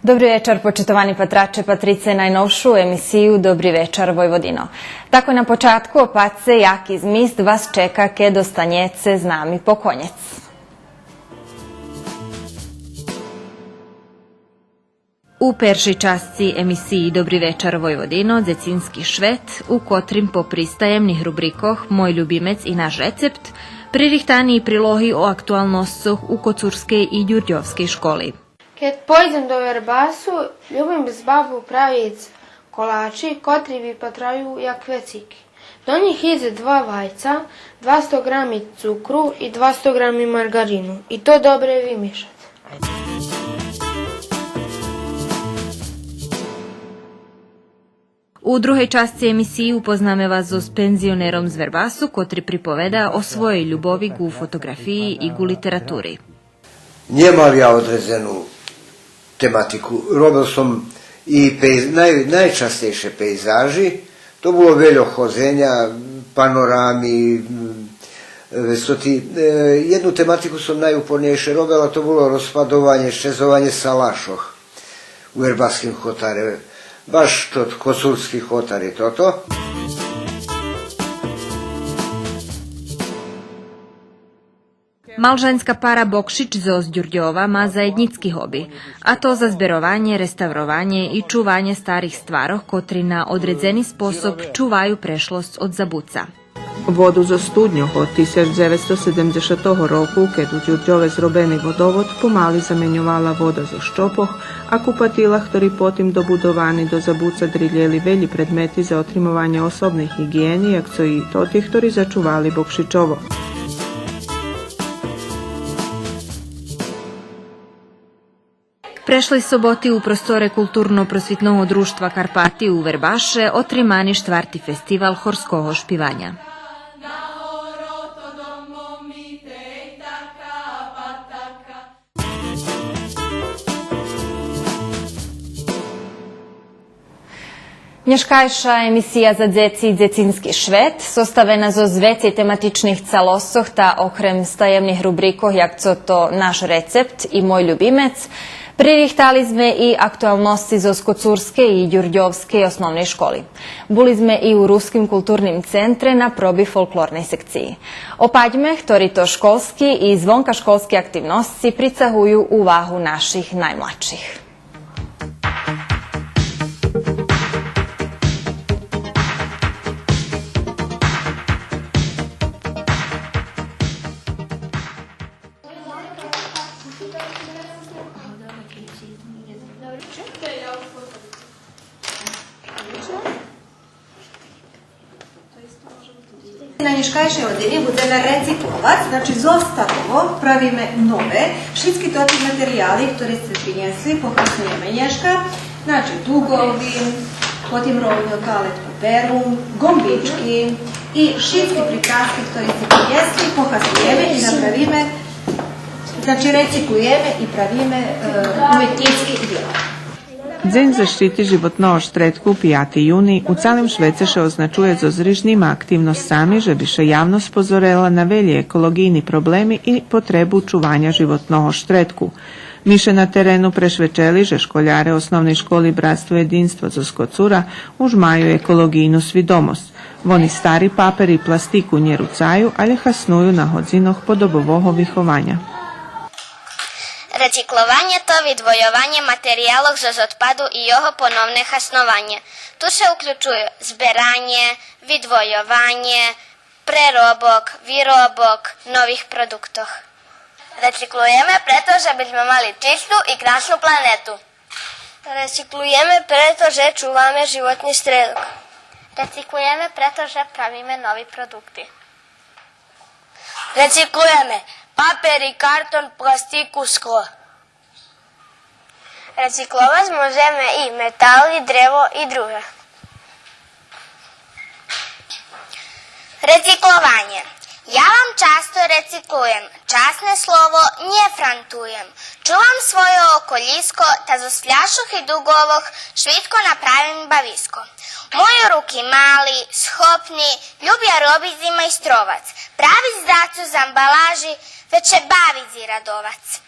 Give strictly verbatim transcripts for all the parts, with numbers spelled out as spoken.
Добри вечар, почитовани патраче, патрице найновшу емисию Добри вечар, Войводино. Тако на початку опатце яки змист вас чека кед останєце з нами по конєц. У першей часци емисиї Добри вечар, Войводино, дзецински швет, у котрим попри стаємних рубрикох Мой любимец и Наш рецепт, пририхтани и прилоги о актуалносцох у коцурскей и дюрдьовскей школи. Кед пойдзем до Вербасу, любим з бабу правиц колачи, котри випатраю як вецики. До нїх идзе два вайца, двасто грами цукру и двасто грами марґарину. И то добре вимишац. У другей часци емисиї упознаме вас зоз пензионером з Вербасу, котри приповеда о своєй любови ґу фотоґрафиї и ґу литератури. Нємам я одредзену тематику. Робел сом и пейз-, най-, найчастейше пейзажи. То було вельо ходзеня, панорами, м, вестоти. Е, єдну тематику сом найупорнєйше робел, а то було розпадованє, щезованє салашох у Вербаским хотаре. Баш тот Коцурски хотар и тото. Малжанска пара Бокшич зоз Дюрдьова ма заєднїцки гоби, а то зазберованє, реставрованє и чуванє старих стварох, котри на одредзени способ чуваю прешлосц од забуца. Воду зо студньох од тисяч дзеветсто седемдзешатого року, кед у Дюрдьове зробени водовод, помали заменьовала вода зо щопох, а купатила, хтори потим добудовани до забуца, дрилєли велї предмети за отримованє особней гиґиєни, як цо и тоти, хтори зачували Бокшичово. Прешлей соботи у просторе Културно-просвитного дружтва Карпати у Вербаше отримани штварти фестивал хорского шпиваня. Нєшкайша емисия за дзеци и дзецински швет, составена зоз вецей тематичних цалосцох та окрем стаємних рубрикох, як цо то Наш рецепт и Мой любимец, пририхтали зме и актуалносци зоз Коцурскей и Дюрдьовскей основней школи. Були зме и у Руским културним центре на проби фолклорней секциї. Опадьме, хтори то школски и звонкашколски активносци прицагую увагу наших наймладших. На нєшкайшей годзини будземе рецикловац, значи зоз старого правиме нове. Шицки тоти материяли, хтори сце принєсли, похаснуєме нєшка. Значи, дугови, потим ролни од тоалет паперу, ґомбички и шицки приказки, хтори сце принєсли, похаснуєме и направиме, значи, рециклуєме и правиме, е, уметнїцки дїла. Дзень защити животного штредку, пияти юни, у цалим швеце ше означує зоз рижнима активносцами же би ше явносц позорела на велї еколоґийни проблеми и потребу чуваня животного штредку. Ми ше на терену прешвечели же школяре Основней школи Братство єдинство зоз Коцура уж маю еколоґийну свидомосц. Вони стари папер и пластику нє руцаю, алє хасную на годзинох подобового вихованя. Рециклованє то видвойованє материялох зоз одпаду и його поновне хаснованє. Ту ше уключую зберанє, видвойованє, преробок, виробок нових продуктох. Рециклуєме прето же би зме мали чисту и красну планету. Рециклуєме прето же чуваме животни штредок. Рециклуєме прето же правиме нови продукти. Рециклуєме папер и картон, пластику, скло. Рецикловац можеме и метали, древо и друге. Рециклованє. Я вам часто рециклуєм, часне слово, нє франтуєм. Чувам свойо околїско, та зоз фляшох и дуґовох швидко направим бависко. Мойо руки мали, схопни, любя робиц и майстровац, правиц дацо з амбалажи, вецше бавиц и радовац.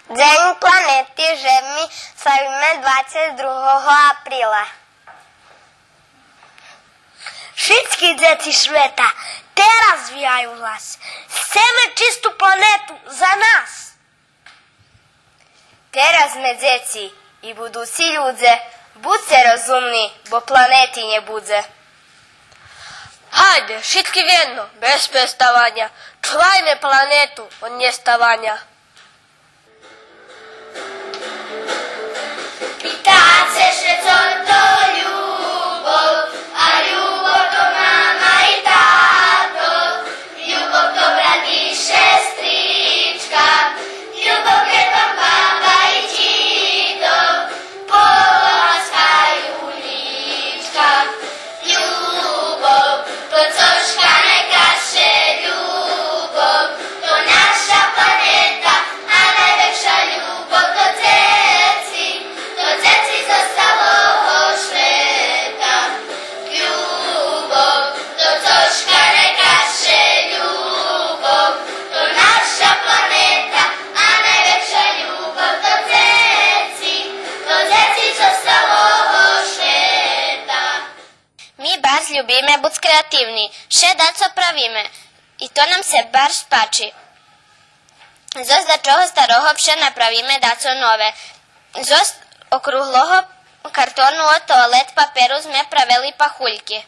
Дзень планети Жеми славиме двацец другого априла. Шицки дзеци швета тераз вияю глас. Сцеме чисту планету за нас. Тераз зме дзеци и будуци людзе, будзце розумни, бо планети нє будзе. Гайде, шицки вєдно, без преставаня, чувайме планету од нєставаня. Питаце ше цо то любов, а любов то мама и тато, любов то брат и шестричка, любов кед вам баба и дїдо поласкаю лїчка. Любов, то цошка найкрасше, любов, то наша планета, а найвекша любов то дзеци, то дзеци зоз цалого швета. Любов, то цошка найкрасше, любов, то наша планета, а найвекша любов то дзеци, то дзеци зоз цалого швета. Ми барз любиме буц креативни, вше дацо правиме, и то нам ше барз пачи. Зоз дачого старого вше направиме дацо нове. Зоз округлого картону од тоалет паперу зме правели пахульки.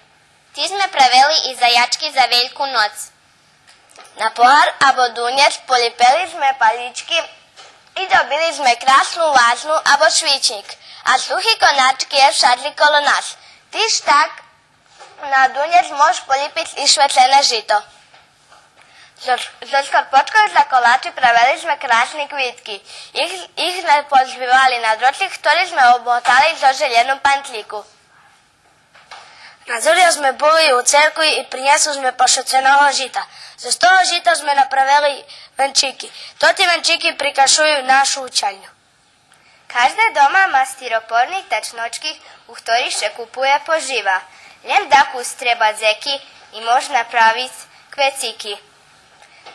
Тиж зме правели и заячки за Вельку ноц. На погар або дунєц полїпели зме палїчки и добили зме красну вазну або швичнїк, а сухи коначки є вшадзи коло нас. Тиж так на дунєц мож полїпиц и швецене жито. Зоз, зоз корпочкох за колачи правели зме красни квитки. Их, их зме позвивали на дроци, хтори зме обмотали зоз желєзну пантлїку. Надзоря зме були у церкви и принєсли зме пошиценого жита. Зоз того жита зме направели венчики. Тоти венчики прикрашую нашу учальню. Кажде дома ма стиропорни тачночки, у хторих ше купує пожива. Лєм дакус треба дзеки и мож направиц квецики.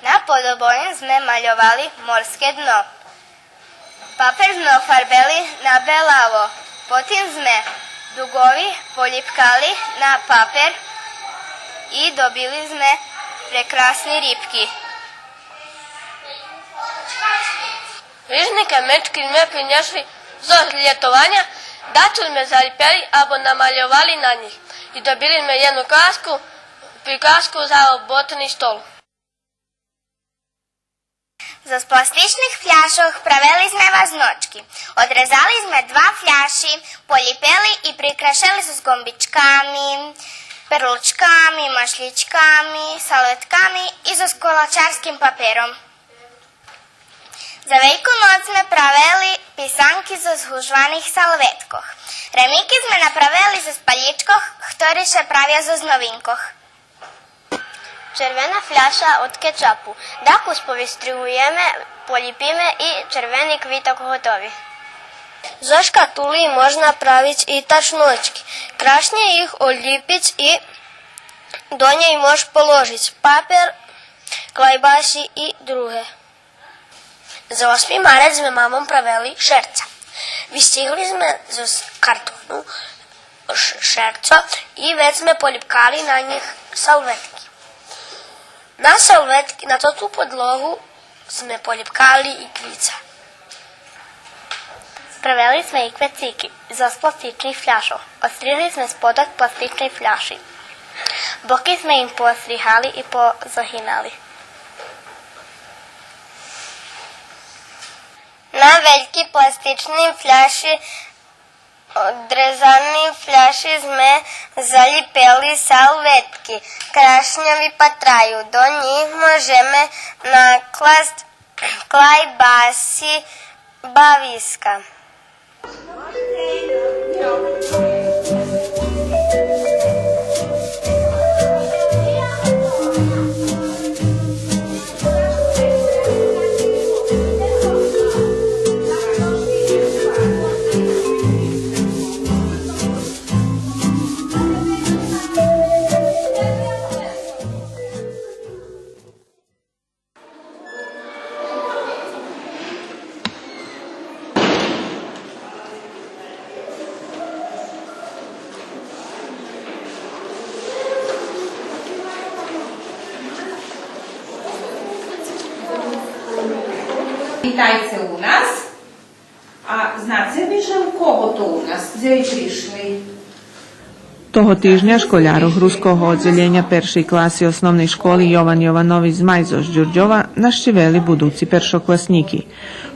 На подобонїм зме мальовали морске дно. Папер зме офарбели на белаво. Потим зме дуґови полїпкали на папер и добили зме прекрасни рибки. Рижни камечки зме принєсли зоз лєтованя, дацо зме залїпели або намальовали на нїх и добили зме єдну краску, прикраску за роботни стол. Зоз пластичних фляшох правели зме вазночки. Одрезали зме два фляши, полїпели и прикрашели зоз ґомбичками, перлочками, машлїчками, салветками и зоз колачарским папером. За Вельку ноц зме правели писанки зоз гужваних салветкох. Ремики зме направели зоз палїчкох, хтори ше правя зоз новинкох. Червена фляша од кетчапу. Дакус повиструєме, полїпиме и червени квиток готови. Зоз шкатули мож направиц и тачночки. Крашнє их олїпиц и до нєй мож положиц папер, клайбаси и друге. За осми марец зме мамом правели шерца. Вистигли зме зоз картону ш-, шерцо и вец зме полїпкали на нїх салветки. На салветки, на тоту подлогу зме полїпкали и квица. Правели зме и квецики зоз пластичних фляшох. Остригли зме сподок пластичней фляши. Боки зме им поостригали и позагинали. На вельки пластични фляши, одрезани фляши зме залїпели салветки. Крашнє випатраю, до нїх можеме накласц клайбаси, бависка. Витайце у нас. А знаце ви же у кого то у нас, дзе ви пришли? Того тижня школярох руского оддзелєня першей класи Основней школи „Йован Йованович Змай” зоз Дюрдьова нащивели будуци першокласнїки.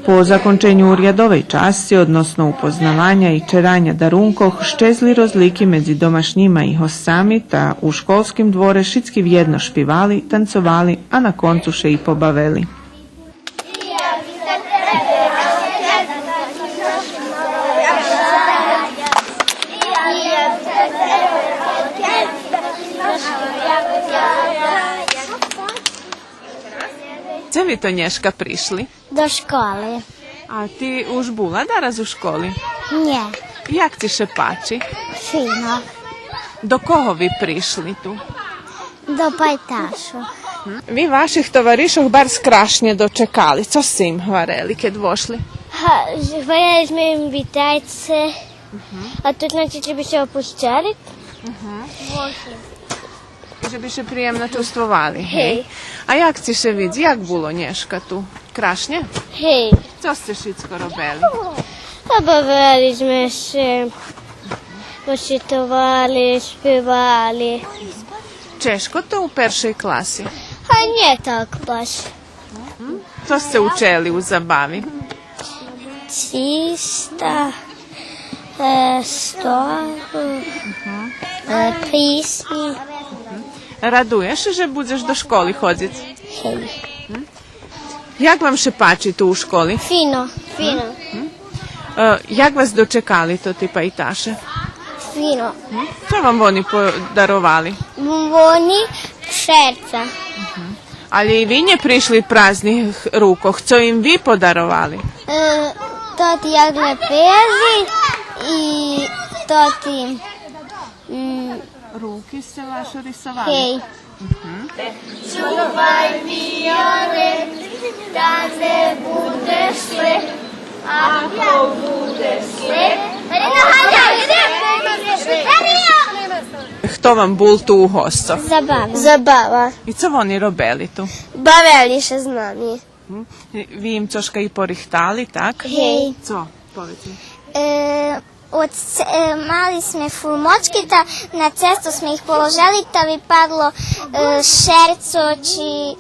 По законченю урядовей часци, односно упознаваня и чераня дарункох, щезли розлики медзи домашнїма и госцами, та у школским дворе шицки вєдно шпивали, танцовали, а на концу ше и побавели. Дзе ви то нєшка пришли? До школи. А ти уж була дараз у школи? Нє. Як ци ше пачи? Фино. До кого ви пришли ту? До пайташу. Ви ваших товаришох барз крашнє дочекали. Цо сце им гварели, кед вошли? Га-, гварели зме им витайце. А ту, значи, же би ше опущели. Же би ше приємно чувствовали, гей? Гей. А як ци ше видзи, як було нєшка ту? Крашнє? Гей. Цо сце шицко робели? Та бавели зме ше, речитовали, шпивали. Чежко то у першей класи? А нє так баш. Цо сце учели у забави? Чиста, е, сто, е, писнї. Радуєш ше же будзеш до школи ходзиц? Гей. Як вам ше пачи ту у школи? Фино, фино. Е, як вас дочекали тоти пайташе? Фино. Цо вам вони подаровали? Бонбони, шерца. Але и ви нє пришли празнїх рукох. Цо им ви подаровали? Е, тоти як лепези и тоти, м, руки сце вашо рисовали? Гей. Хто вам бул ту у госцох? Забава. Забава. И цо вони робели ту? Бавели ше з нами. М? Ви им цошка и порихтали, так? Гей. Цо? Поведз ми. Е, од ц-, е, мали зме фурмочки, та на цесто зме их положели, та випадло, е, шерцо чи, е,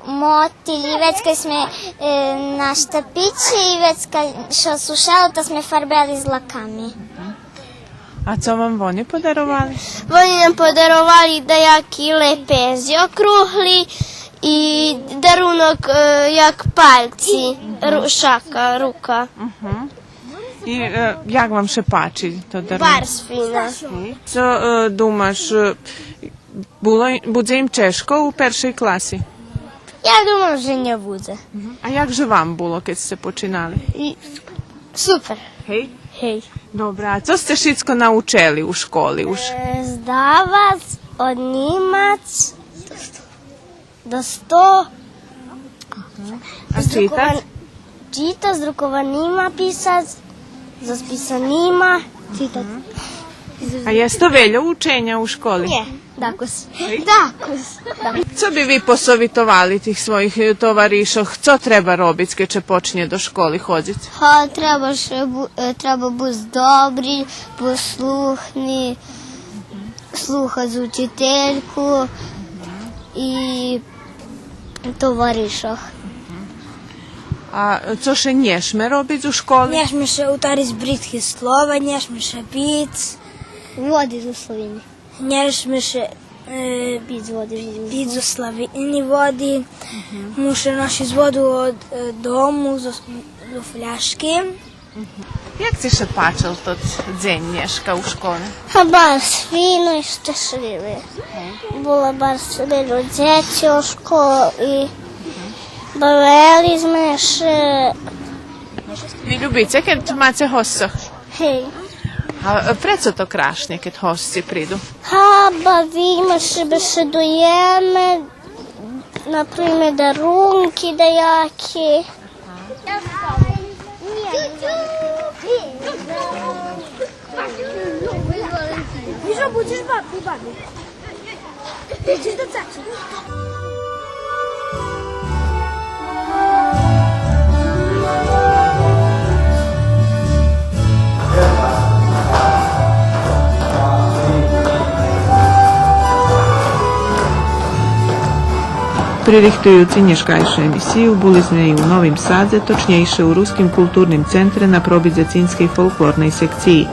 мотиль, и вецка зме, е, на штапици, и вецка ше осушело, та зме фарбели з лаками. А цо вам вони подаровали? Вони нам подаровали даяки лепези округли и дарунок, е, як пальци, ру-, шака, рука. Мгм. И, е, як вам ше пачи то дарунок? Барз фино. Цо, е, думаш, е, було, будзе им чежко у першей класи? Я думам же нє будзе. Мгм. А як же вам було, кед сце починали? И супер. Гей? Гей. Добре, а цо сце шицко научели у школи уж? Е, здавац, однимац до сто. А читац? Читац, з друкованима писац, з писанима читац. А єст то вельо ученя у школи? Нє, дакус. Дакус. Цо би ви посовитовали тих своїх, е, товаришох? Цо треба робиц, кед ше почнє до школи ходзиц? Га, треба ше бу-, е, треба буц добри, послухни, слухац учительку и товаришох. А цо ше нє шме робиц у школи? Нє шме ше гвариц бридки слова, нє шме ше биц. Води зоз слабини. Нє шме ше, е, биц зоз слабини води. Муше ношиц воду од, е, дому зоз, зоз фляшки. Як ци ше пачел тот дзень нєшка у школи? Га, барз фино и щешлїви. Було барз вельо дзеци у школи и бавели зме ше. Ви любице кед маце госцох? Гей. А прецо то крашнє кед госци приду? Га, бавиме ше, бешедуєме, например, дарунки даяки. Вижу, будзеш бабу, бабу. Идзеш до цаци. Пририхтуюци нєшкайшу емисию, були зме и у Новим Садзе, точнєйше у Руским културним центре на проби дзецинскей фолклорней секциї.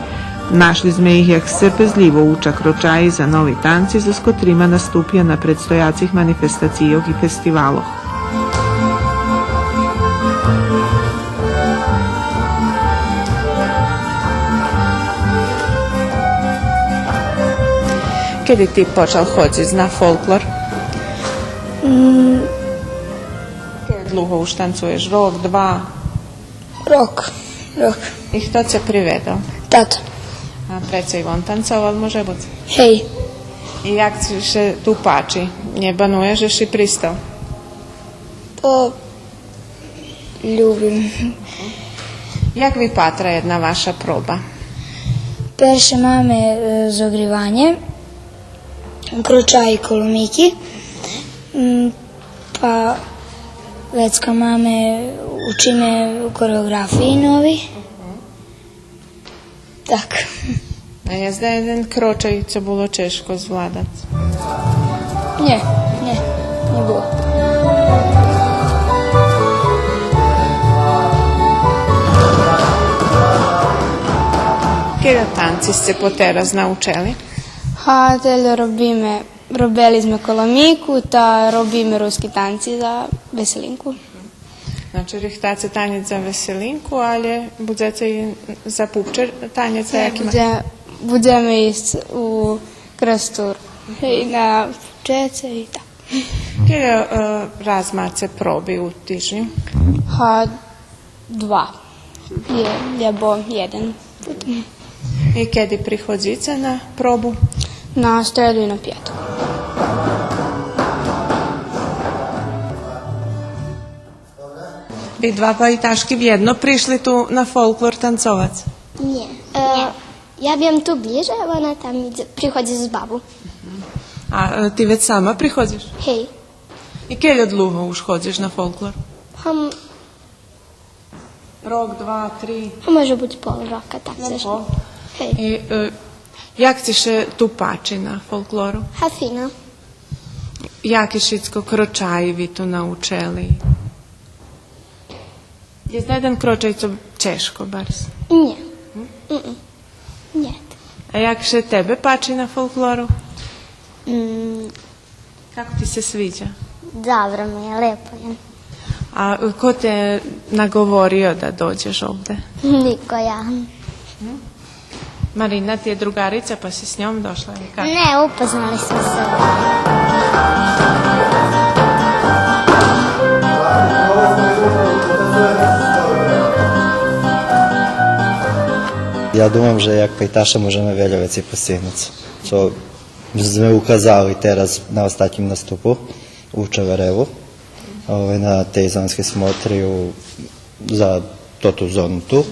Нашли зме их як сцерпезлїво уча крочаї за нови танци зоз котрима наступя на предстояцих манифестацийох и фестивалох. Кеди ти почал ходзиц на фолклор? М. Кеди длуго уж танцуєш? Рок, два? Рок, рок. И хто це приведол? Тато. А преце и вон танцовал, може буц? Гей. И як ци ше ту пачи? Нє бануєш же ши пристал? Па, любим. Як випатра єдна ваша проба? Перше маме, е, зогриванє, крочаї, коломийки, м, па вецка маме, учиме хореоґрафиї нови. Так. А єст даєден крочай цо було чежко звладац? Нє, нє, нє було. Кельо танци сце потераз научели? Га, тельо робиме, робели зме коломийку, та робиме руски танци за веселинку. Значи, рихтаце танєц за веселинку, але будзеце и за пупче танєц, нє, яки ма-, будзе-, будземе исц у Крстур и на пупчеце и так. Кельо, е, раз маце проби у тижню? Га, два. Є, лєбо єден пут. И кеди приходзице на пробу? На стреду и на пияток. Ви два пайташки вєдно пришли ту на фолклор танцовац? Нє. Е, я бим ту ближе, а вона там идзе, приходзи з бабу. А, е, ти вец сама приходзиш? Гей. И кельо длуго уж ходзиш на фолклор? Гам, рок, два, три? А може буц пол рока, так. Лєм зашли. Пол. Гей. И, е, як ци ше ту пачи на фолклору? Га, фино. Яки шицко крочаї ви ту научели? Єст даєден крочай цо чежко барз? Нє. М? М-м. Нє. А як ше тебе пачи на фолклору? М. Како ти ше свиђа? Добре ми је, лепо је. А ко те наговорио да дођеш овде? Нико, ја. М? Марина ти је другарица, па си с њом дошла, или како? Не, упознали смо се. Я думам же як пайташа можеме вельо вецей постигнуц. Цо зме указали тераз на остатнїм наступу у Чевареву, овай, на тей зонскей смотри у, за тоту зону ту,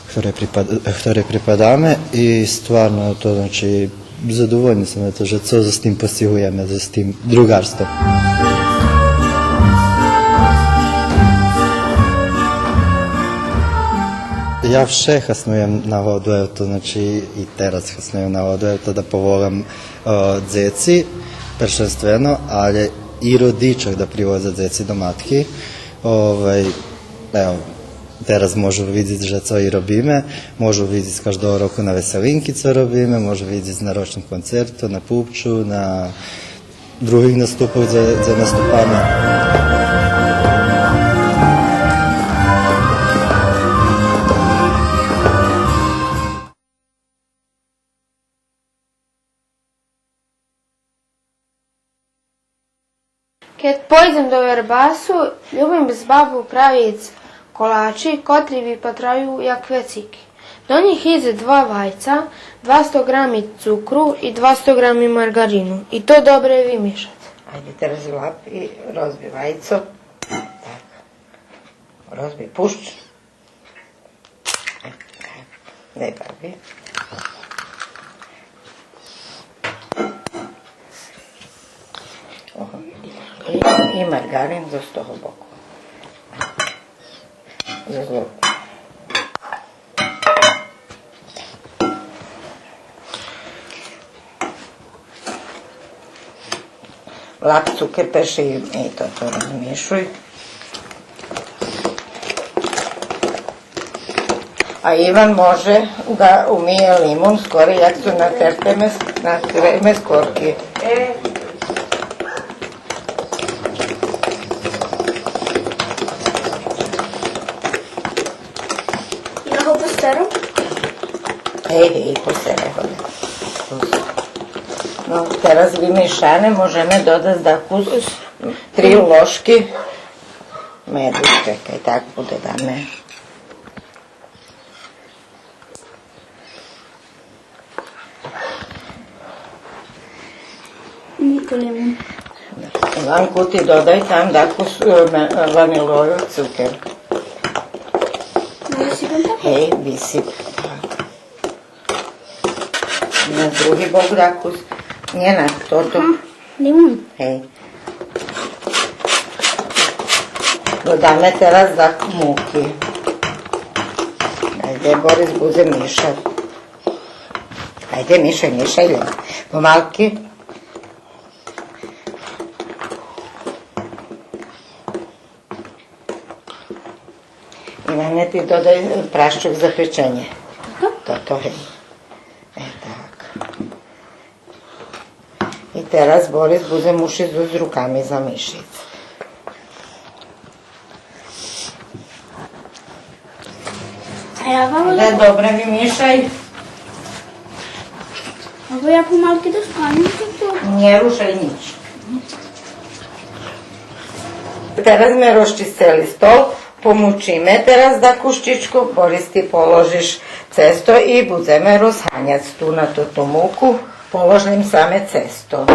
хторей припад-, хторей припадаме и стварно то, значи, задовольни сом на то же цо з тим постигуєме, з тим друґарством. Я вше хаснуєм нагоду, ево то, значи, и тераз хаснуєм нагоду, ево то да поволам е, дзеци, першенствено, але и родичох да приводза дзеци до матки. Овай, ево, тераз можу видзиц же цо и робиме, можу видзиц каждого року на веселинки цо робиме, можу видзиц на рочним концерту, на пупчу, на других наступох дзе, дзе наступаме. Кед пойдзем до Вербасу, любим з бабу правиц колачи, котри випатраю як квецики. До нїх идзе два вайца, двасто ґрами цукру и двасто ґрами марґарину. И то добре вимишац. Айде тераз лап и розби вайцо. Так. Розби, пущ. Не барви. О, и, и марґарин з того боку. Зоз локу. Лап цукер перше и, и тото розмишуй. А Иван може да умиє лимун скоро як су натерте мес-, натерте мескорки. Иде го постерам? Гей, гей, постерай го. Но, тераз вимишане, можеме додац дакус три ложки меду. Чекай, так буде, даме. Нїко лимун. Иванку, ти додай там дакус, е, ме-, е, ванилойов цукер. Висипам так? Гей, висип. На други бок дакус. Нє на тото. Аха, лимун. Гей. Додаме тераз дакус муки. Айде, Борис будзе мишац. Айде, мишай, мишай, лєм помалки. Иване, ти додай прашчук за печенє. Тото? Тото, гей. Е, так. И тераз Борис будзе мушиц з руками замишиц. А я вам... Да, добре вимишай. Або я помалки да склонїм тото. Нє рушай нїч. Тераз зме розчисцели стол, помучиме тераз дакущичку, Борис, ти положиш цесто и будземе розганяц ту на тоту муку, положим саме цесто.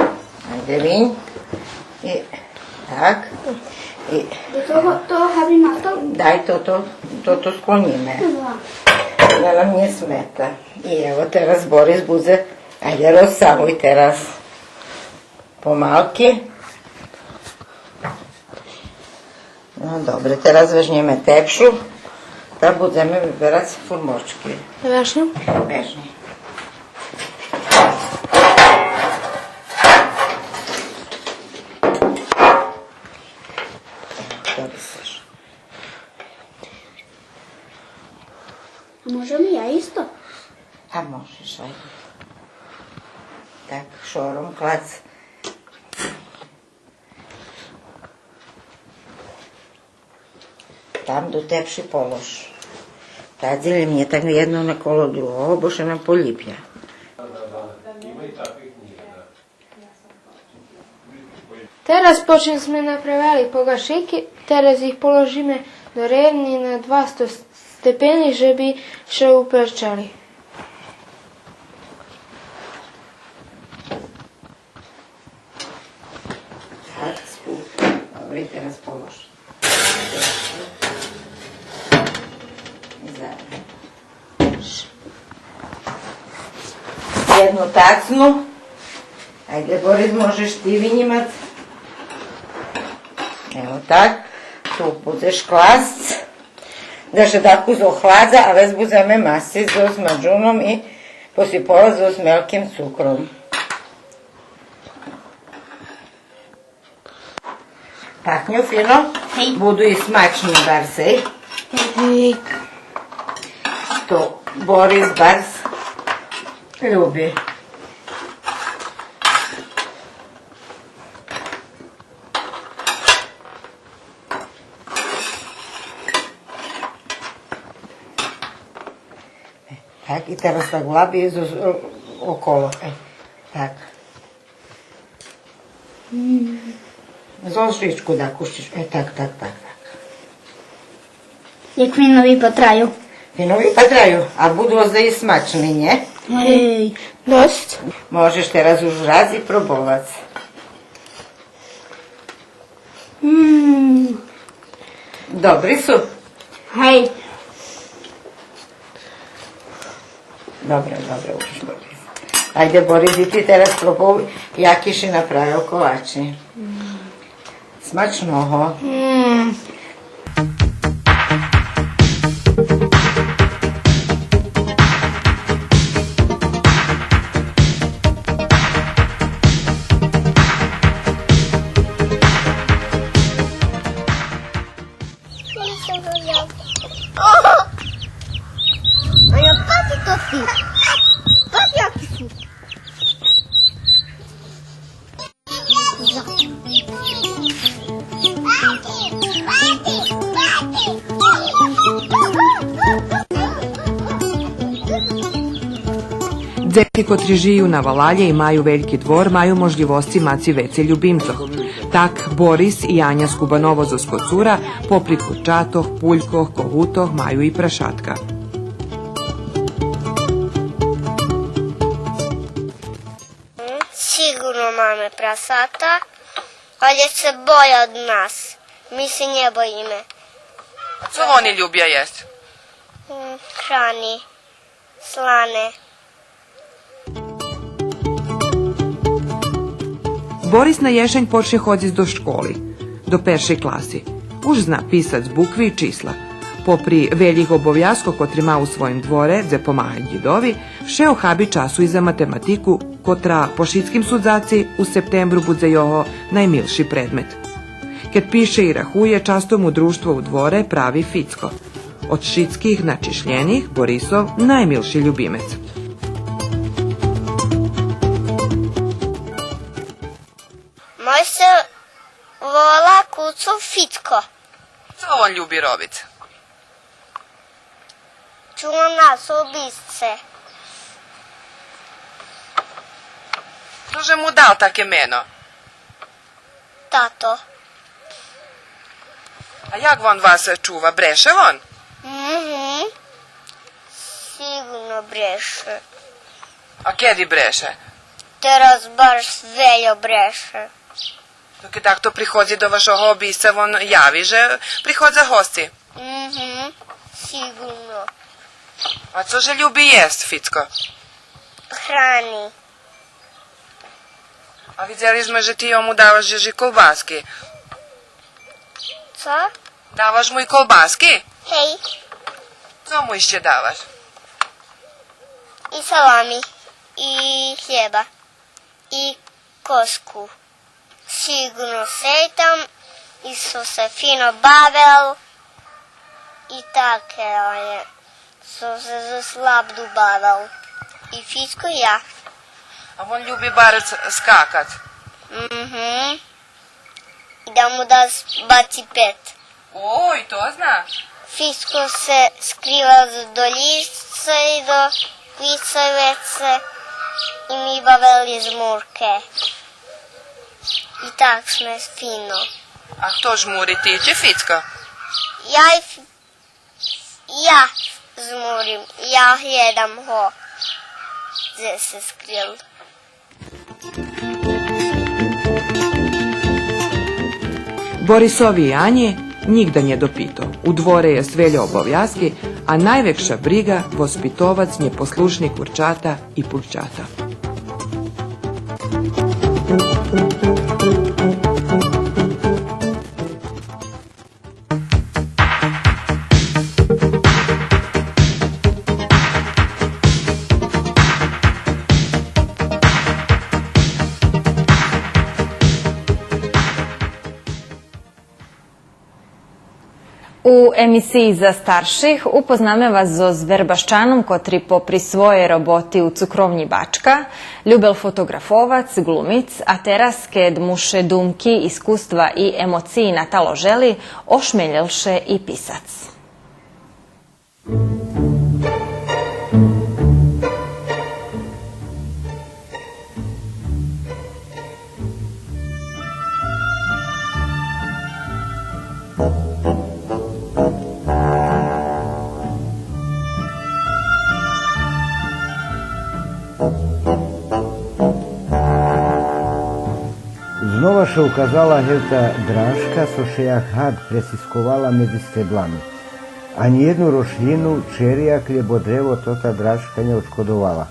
Айде винь. И так. И до того, того хабим на то? Дай тото, тото склонїме. Добре. Да нам нє смета. И ево тераз Борис будзе, айде розсавуй тераз. Помалки. Но, добре, тераз вежнєме тепшу, та будземе виберац фурмочки. Вежнєм? Вежнєй. Добре, Сашо. А можем и я исто? А можеш, айде. Так, шором клац. Там до тепши полож. Та дзелїм нє так єдно на коло другого, бо ше нам полїпя. Тераз, почим зме направели погашики, тераз их положиме до ревни на двасто степени, же би ше уперчали. Так, спуд. Добре, тераз полож. Єдну тацну. Айде, Борис, можеш ти винїмац. Ево так. Ту будзеш класц. Да ше дакус охладза, а вец будземе масциц зоз маджуном и посиповац зоз мелким цукром. Пахню фино. Гей. Буду и смачни барз, гей. Гей. То Борис барз люби. Так, и тераз так лаби з-, з-, около. Е, так. З ложичку да кущиш. Е, так, так, так, так. Як фино випатраю. Фино випатраю, а буду озда и смачни, нє? Гей, досц. Можеш тераз уж раз и пробовац. М. Добри су? Гей. Добре, добре, уж добре. Айде, Борис, и ти тераз пробуй, яки ши направел колачи. М. Смачного. М. Ти котри жию на валалє и маю вельки двор, маю можлївосци мац вецей любимцох. Так, Борис и Аня з Кубаново зоз Коцура, попри курчатох, пулькох, когутох, маю и прашатка. Сиґурно маме прасата, але ше боя од нас. Ми ше нє боїме. А цо вони любя єсц? М, храни, слане. Борис на єшень почнє ходзиц до школи, до першей класи. Уж зна писац букви и числа. Попри велїх обовязкох котри ма у своїм дворе, дзе помага дїдови, вше охаби часу и за математику, котра, по шицким судзаци, у септембру будзе його наймилши предмет. Кед пише и рахує, часто му дружтво у дворе прави Фицко. Од шицких начишлєних Борисов наймилши любимец. Мой ше вола Куцур Фицко. Цо вон люби робиц? Чува нас обисце. Хто же му дал таке мено? Тато. А як вон вас чува? Бреше вон? Мгм. Сиґурно бреше. А кеди бреше? Тераз баш вельо бреше. То кед дахто приходзи до вашого обисца, вон яви же приходза госци? Мгм, сиґурно. А цо же люби єсц, Фицко? Храни. А видзели зме же ти йому даваш же и колбаски. Цо? Даваш му и колбаски? Гей. Цо му ище даваш? И салами, и хлєба, и коску. Сиґурно седзи там и сом ше фино бавел и таке, але сом ше зоз лабду бавел. И Фицко и я. А вон люби барз скакац. Мгм. И да му дам баци пет. О, и то зна. Фицко ше скрива до лїсца и до вицевеце и ми бавели жмурке. И так зме фино. А хто жмури, ти чи Фицко? Я и Ф-, я жмурим, я глєдам го дзе ше скрил. Борисови и Анї нїґда нє допито. У дворе єст вельо обовязки, а найвекша бриґа воспитовац нєпослушни курчата и пулчата. У емисиї за старших упознаме вас зоз Вербащаном, котри попри своєй роботи у Цукровнї Бачка, любел фотоґрафовац, глумиц, а тераз, кед му ше думки, искуства и емоциї наталожели, ошмелєл ше и писац. Знова ше указала гевта дражка, цо ше як гад прецисковала медзи стеблами. Анї єдну рошлїну, черияк лєбо древо тота дражка нє одшкодовала.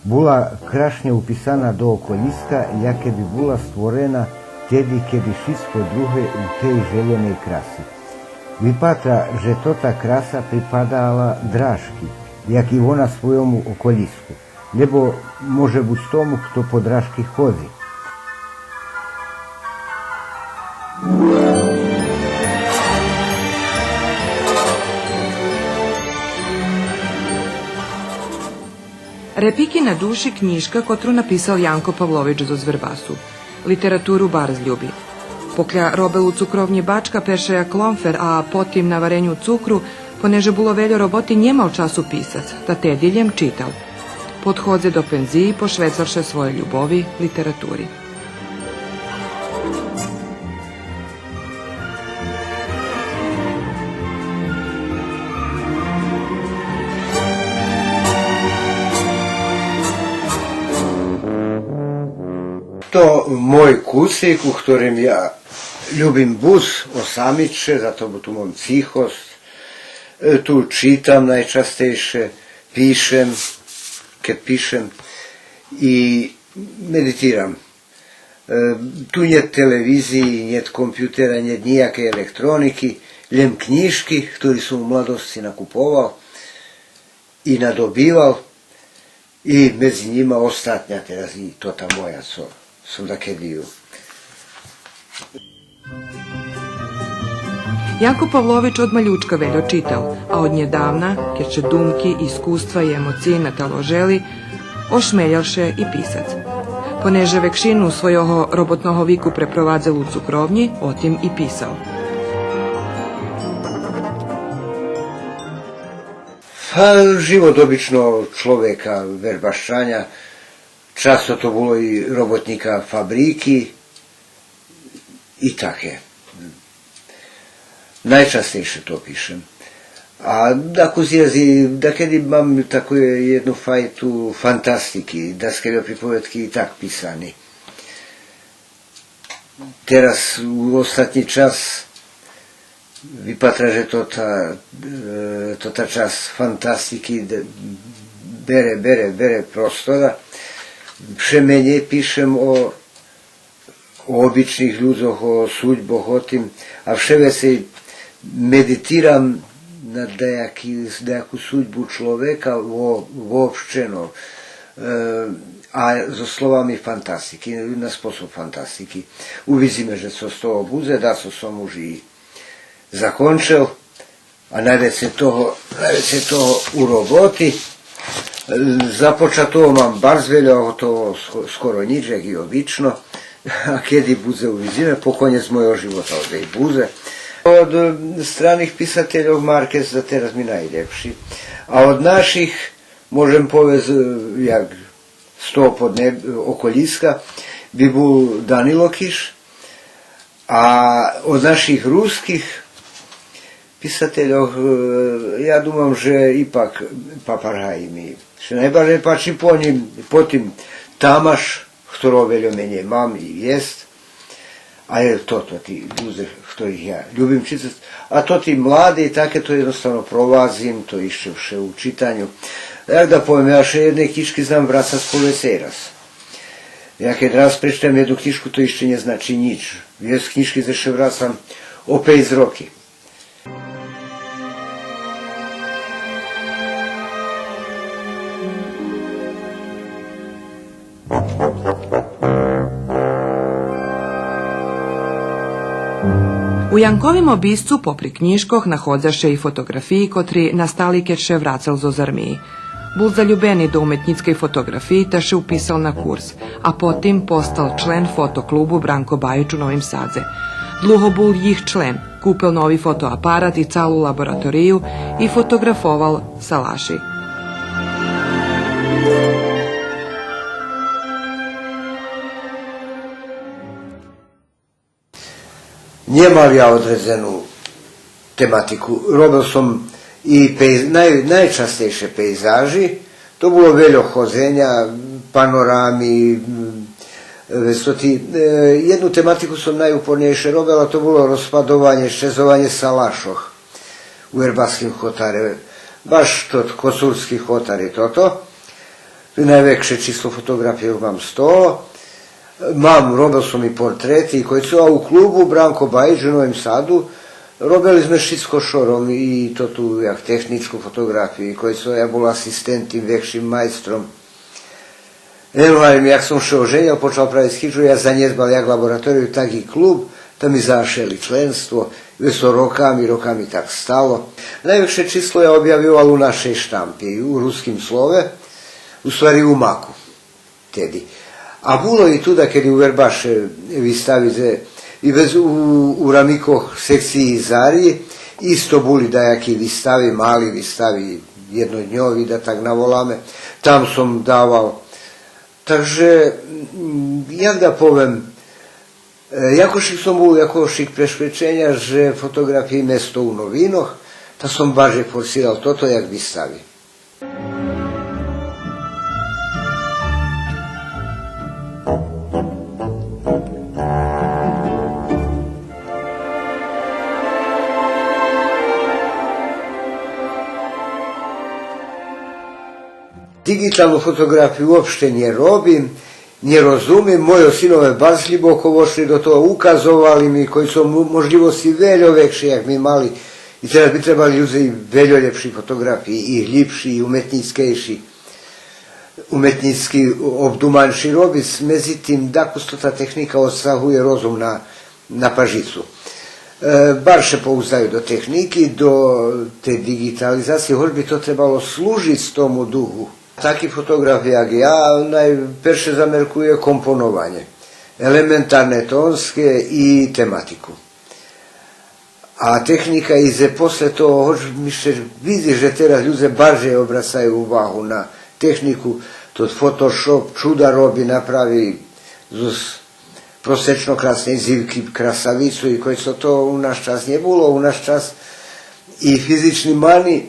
Була крашнє уписана до околїска, яке би була створена теди кед шицко друге у тей желєней краси. Випатра же тота краса припадала дражки, як и вона свойому околїску. Лєбо може буц тому хто по дражки ходзи. Репики на души кнїжка котру написал Янко Павлович зоз Вербасу. Литературу барз люби. Покля робел у Цукровнї Бачка, перше як кломфер, а потим на вареню цукру, понеже було вельо роботи, нє мал часу писац, та теди лєм читал. Подходзе до пензиї, пошвецавше своєй любови литератури. То мой куцик у хторим я любим буц осамиц ше, зато бо ту мам цихосц. Е, ту читам найчастейше, пишем, кед пишем, и медитирам. Е, ту нєт телевизиї, нєт компютера, нєт нїякей електроники, лєм кнїжки, хтори сом у младосци накуповал и надобивал, и медзи нїма остатня тераз и тота моя, цо сом дакеди ю. Якуп Павлович од малючка вельо читал, а од нєдавна, кед ше думки, искуства и емоциї наталожели, ошмелєл ше и писац. Понеже векшину свойого роботного вику препровадзел у цукровнї, о тим и писал. Па, живот обичного чловека, вербашчаня, часто то було и роботнїка фабрики, и таке. Найчастейше то пишем. А дакус єст и, дакеди мам таку єдну файту фантастики, даскельо приповедки и так писани. Тераз у остатнї час випатра же тота, е, тота часц фантастики де-, бере, бере, бере простора. Вше менєй пишем о, о обичних людзох, о судьбох, о тим, а вше вецей медитирам на даяки, даяку судьбу чловека во-, воопштено, е, а зоз словами фантастики, на способ фантастики. Увидзиме же цо з того будзе, дацо сом уж и закончел, а найвецей того, найвецей того у роботи. Започатого мам барз вельо, а готово ско-, скоро нїч, як и обично. А кеди будзе, увидзиме, по конєц мойого живота одей будзе. Од, е, страних писательох Маркес за тераз ми найлєпши. А од наших, можем повесц, е, як з того поднеб-, околїска, би бул Данило Киш, а од наших руских писательох, е, я думам же ипак Папаргаї ми ше найбаржей пачи, по нїм, потим Тамаш, хторого вельо менєй мам и єст, а є то, то тоти людзе хторих я любим читац, а тоти млади, таке то єдноставно провадзим, то ище вше у читаню. Як да повем, я ше єдней кнїжки знам врацац по вецей раз. Я кед раз пречитам єдну кнїжку, то ище нє значи нїч. Єст кнїжки дзе ше врацам о пейц роки. У Янковим обисцу, попри кнїжкох, находза ше и фотоґрафиї котри настали кед ше врацал зоз армиї. Бул залюбени до уметнїцкей фотоґрафиї та ше уписал на курс, а потим постал член фотоклубу Бранко Баїч у Новим Садзе. Длуго бул їх член, купел нови фотоапарат и цалу лабораторию и фотоґрафовал салаши. Нємал я одредзену тематику. Робел сом и пейз-, най-, найчастейше пейзажи. То було вельо ходзеня, панорами, м, вецей тоти, е, єдну тематику сом найупорнєйше робел, а то було розпадованє, щезованє салашох у Вербашским хотаре, баш тот Коцурски хотар и тото. Найвекше число фотоґрафийох мам з того. Мам, робел сом и портрети, и кой цо, а у клубу Бранко Баїч у Новим Саду робели зме шицко шором, и тоту як технїчку фотоґрафию, и кой цо, я бул асистент тим векшим майстром. Е, гварим, як сом ше оженєл, почал правиц хижу, я занєдбал як лабораторию, так и клуб, та ми зашели членство, вец то роками, роками так стало. Найвекше число я обявовал у нашей штампи, у Руским слове, у ствари у Маку теди. А було и ту дакеди у Вербаше вистави, же и вец у, у рамикох секциї Зари, исто були даяки вистави, мали вистави, єднодньови, да так наволаме, там сом давал. Так же, м, як да повем, е, якошик сом бул, якошик прешвеченя же фотоґрафиї место у новинох, та сом баржей форсирал тото як вистави. Диґиталну фотоґрафию уопште нє робим, нє розумим. Мойо синове барз глїбоко вошли до того, указовали ми кой сом мо-, можлївосци вельо векши як ми мали. И тераз би требали людзе и вельо лєпши фотоґрафиї, и глїбши, и уметнїцкейши, уметнїцки обдуманши робиц. Медзитим, дакус то та техника одсагує розум на, на пажицу. Е, барз ше поуздаю до техники, до тей диґитализациї, гоч би то требало служиц тому духу. Таки фотоґраф як я найперше замеркує компонованє, елементарне тонске и тематику. А техника идзе после того, гоч ми ше видзи же тераз людзе баржей обрацаю увагу на технику, тот фотошоп чуда роби, направи зоз просечно красней дзивки красавицу, и кой цо то у наш час нє було, у наш час и физични мани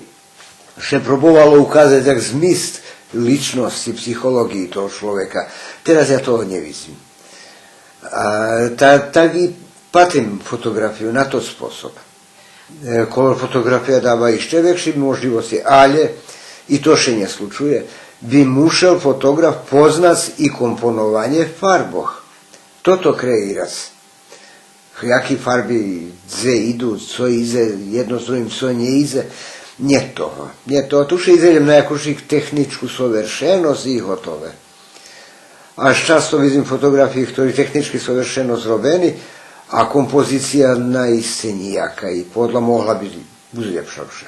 ше пробовало указац як змист личносци, психолоґиї того чловека. Тераз я того нє видзим. А, та, так и патим фотоґрафию на тот способ. Е, колор фотоґрафия дава ище векши можлївосци, алє и то ше нє случує. Би мушел фотоґраф познац и компонованє фарбох. Тото креирац. Яки фарби дзе иду, цо идзе єдно з другим, цо нє идзе. Нєт того. Нєт того. Ту ше идзе лєм на якуш техничку совершеносц и готове. Аж часто видзим фотоґрафиї хтори технички совершено зробени, а композиция наисце нїяка и подла могла би буц лєпша вше.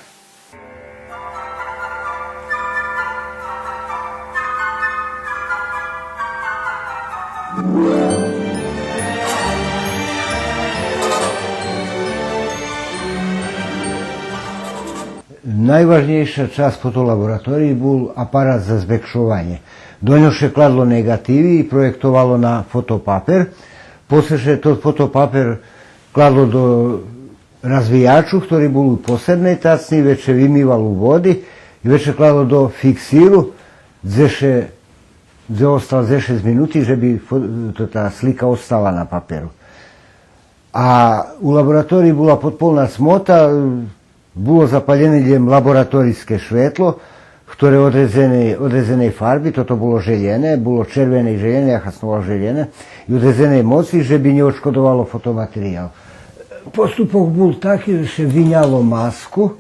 Найважнєйша часц фотолабораториї бул апарат за збекшованє. До нього ше кладло неґативи и проєктовало на фотопапер. После ше тот фотопапер кладло до развиячу, хтори бул у посебней тацнї, вец ше вимивал у води и вец ше кладло до фиксиру, дзе ше, дзе остал дзешец минути, же би фо-, то, та слика остала на паперу. А у лабораториї була подполна цмота, було запалєне лєм лабораторийске шветло, хторе одредзеней, одредзеней фарби, тото було желєне, було червене и желєне, я хасновал желєне, и одредзеней моци, же би нє одшкодовало фотоматериял. Поступок бул таки же ше виняло маску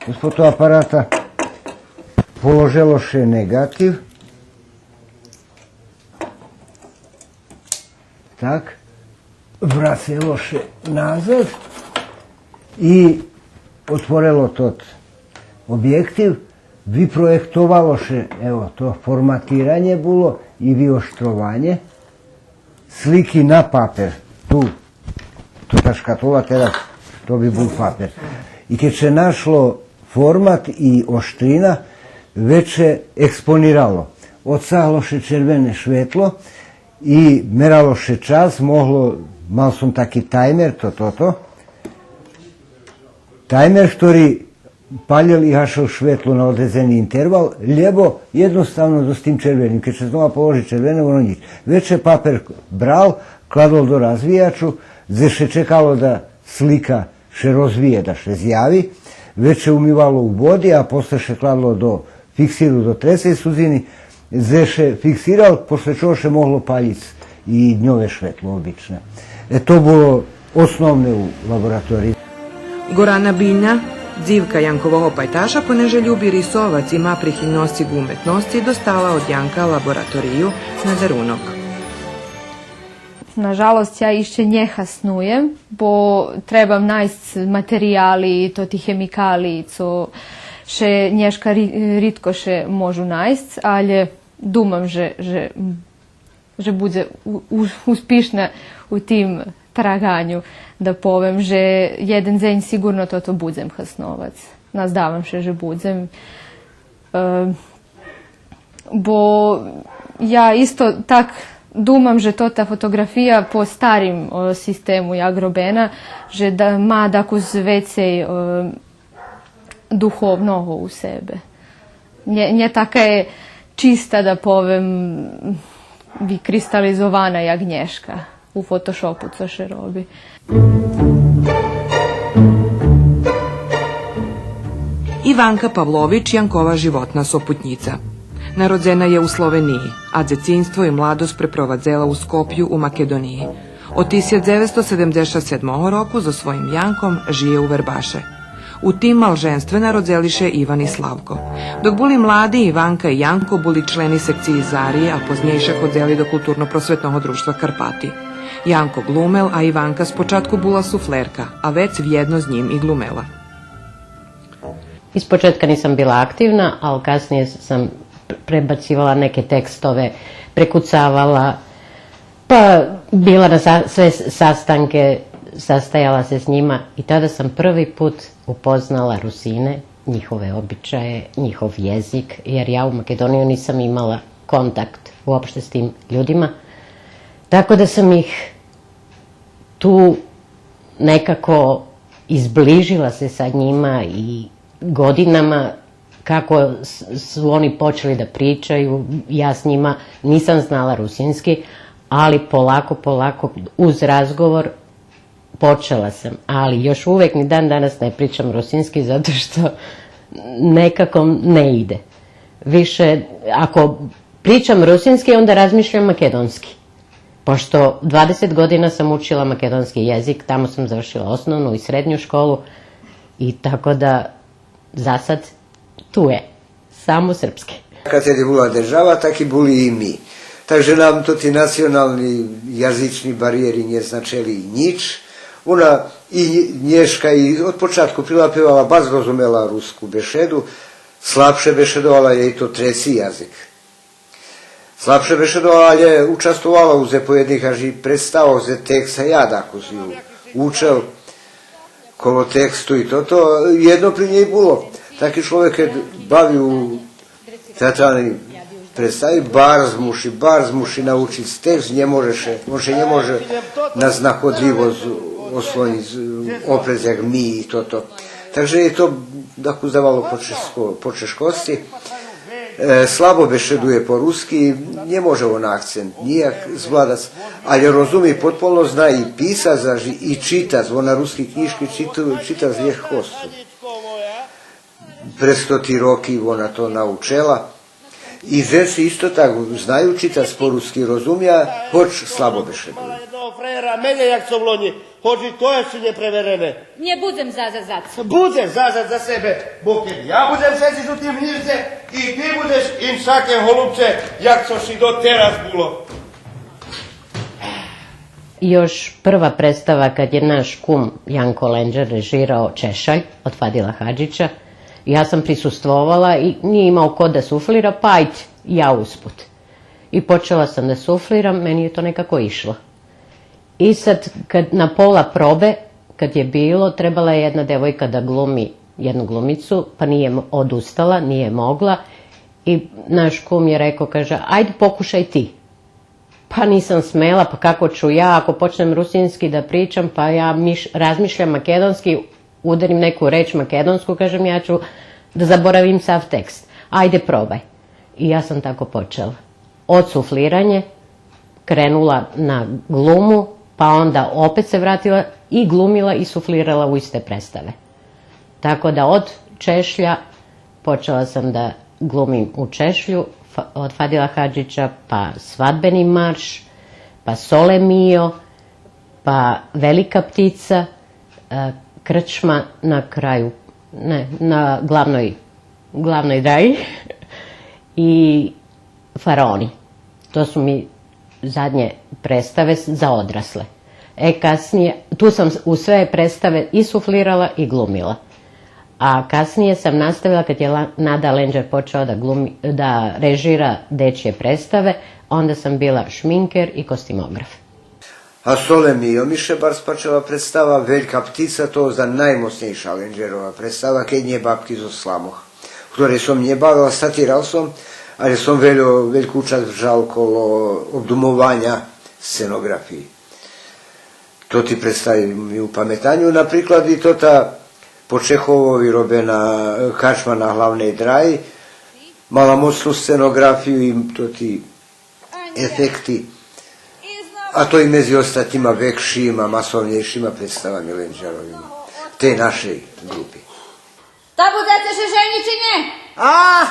з фотоапарата, положело ше неґатив, так, врацело ше назад и отворело тот обєктив, випроєктовало ше, ево, то форматиранє було и виоштрованє слики на папер. Ту, ту та шкатула тераз, то би бул папер. И кед ше нашло формат и оштрина, вец ше експонирало. Одсагло ше червене шветло, и мерало ше час, могло, мал сом таки таймер, то, тото. Таймер хтори палєл и гашел шветло на одредзени интервал, лєбо єдноставно з тим червеним. Кед ше знова положи червене, воно нїч. Вец ше папер брал, кладол до развиячу, дзе ше чекало да слика ше розвиє, да ше зяви, вец ше умивало у води, а после ше кладло до фиксиру до трецей судзини, дзе ше фиксирал, после чого ше могло палїц и дньове шветло обичне. Е, то було основне у лабораториї. Горана Биля, дзивка Янкового пайташа, понеже люби рисовац и ма прихильносци ґу уметносци, достала од Янка лабораторию на дарунок. Нажалосц, я ище нє хаснуєм, бо требам найсц материяли, тоти хемикали, цо ше нєшка ри-, ридко ше можу найсц, алє думам же, же, же будзе у-, у-, успишна у тим траганю, да повем же єден дзень сиґурно тото будзем хасновац. Наздавам ше же будзем. Е, бо я исто так думам же тота фотоґрафия по старим, о, систему як робена, же да ма дакус вецей, е, духовного у себе. Нє, нє така є чиста, да повем, викристализована як нєшка у фотошопу, цо ше роби. Иванка Павлович Янкова животна сопутнїца. Народзена є у Словениї, а дзецинство и младосц препровадзела у Скопю у Македониї. Од тисяч дзевецсто седемдзешат седмого року зоз своїм Янком жиє у Вербаше. У тим малженстве народзели ше Иван и Славко. Док були млади, Иванка и Янко були члени секциї Зариє, а познєйше ходзели до Културно-просветного дружтва Карпати. Янко глумел, а Иванка спочатку була суфлерка, а вец вєдно з нїм и глумела. Из почетка нисам била активна, ал касниє сам пр-, пребацивала неке текстове, прекуцавала, па била на са-, све с-, састанке, састаяла се з нїма и тада сам први пут упознала Русине, нїхове обичаје, нїхов језик, јер ја у Македонију нисам имала контакт уопште с тим људима. Тако да сам их ту некако изближила се са њима и годинама, како с-, су они почели да причају, ја с њима нисам знала русински, али полако, полако, уз разговор почела сам. Али још увек ни дан данас не причам русински, зато што некако не иде. Више, ако причам русински, онда размишлям македонски. Пошто двадесет година сам учила македонски језик, тамо сам завршила основну и средњу школу и тако да за сад ту је. Само српски. Кад је була держава, так и були и ми. Так же нам тоти национални, јазични баријери нє значели нїч. Она и нє-, нєшка и од початку прилапивала, баш розумела руску бешеду, слабше бешедовала, је и то треци јазик. Слабше бешедовала, але участвовала у зе поєдних аж и представох зе текст, а я дакус ю учел коло тексту и тото. Єдно при нєй було. Таки чловек кед бави у театралней представи, барз муши, барз муши научиц текст, нє може ше, он ше нє може на знаходлївосц ослонїц, опрец як ми и тото. Так же је то дакус давало почешко-, почешкосци. Е, слабо бешедує по руски, нє може вона акцент нїяк звладац, але розуми потполно, зна и писац, аж и читац, вона руски кнїжки читу-, чита з лєгкосцу. През тоти роки вона то научела. И дзеци исто так знаю читац по руски, розумя, гоч слабо бешедую. Єдного фреєра менєй як цо влонї, гоч и то єст нєпреверене. Нє будзем зазад за себе. Будзеш зазад за себе, бо кед я будзем седзиц у тим гнїзде, и ти будзеш иншаке, голубче, як цо ши дотераз було. Још прва представа кад је наш кум Јанко Ленџер режирао Чешаљ од Фадила Хаџића, ја сам присуствовала и није имао ко да суфлира, па ајде, ја успут. И почела сам да суфлирам, мени је то некако ишло. И сад, кад, на пола пробе, кад је било, требала је једна девојка да глуми једну глумицу, па није м-, одустала, није могла. И наш кум је рекао, каже: „Ајде, покушај ти.“ Па нисам смела, па како ћу ја, ако почнем русински да причам, па ја миш-, размишлям македонски, ударим неку реч македонску, кажем, ја ћу да заборавим сав текст. Ајде, пробај. И ја сам тако почела. Од суфлирање, кренула на глуму, па онда опет се вратила и глумила и суфлирала у исте представе. Тако да од Чешља, почела сам да глумим у Чешљу, Фа-, од Фадила Хаџића, па Свадбени марш, па Соле Мио, па Велика птица, е, Крчма на крају, не, на главној, главној драји, и Фараони. То су ми задње представе с-, за одрасле. Е, касније, ту сам с-, у све представе и суфлирала и глумила. А касније сам наставила кад је Ла-, Нада Ленџер почела да глуми, да режира дечје представе, онда сам била шминкер и костимоґраф. А Солемийом ище барз пачела представа Велька птица, то за наймоцнєйша Ленджерова представа Кед нє бабки зоз Сламох, у хторей сом нє бавел, сатирал сом, алє сом вельо, вельку часц вжал коло обдумованя сценоґрафиї. Тоти представи ми у паметаню, наприклад и тота по Чеховови робена, е, Карчма на главней драги, мала моцну сценоґрафию и тоти ефекти. А то и медзи остатнїма векшима, масовнєйшима представами Ленджеровима тей нашей ґрупи. Та будзеце ше женїц чи нє? А?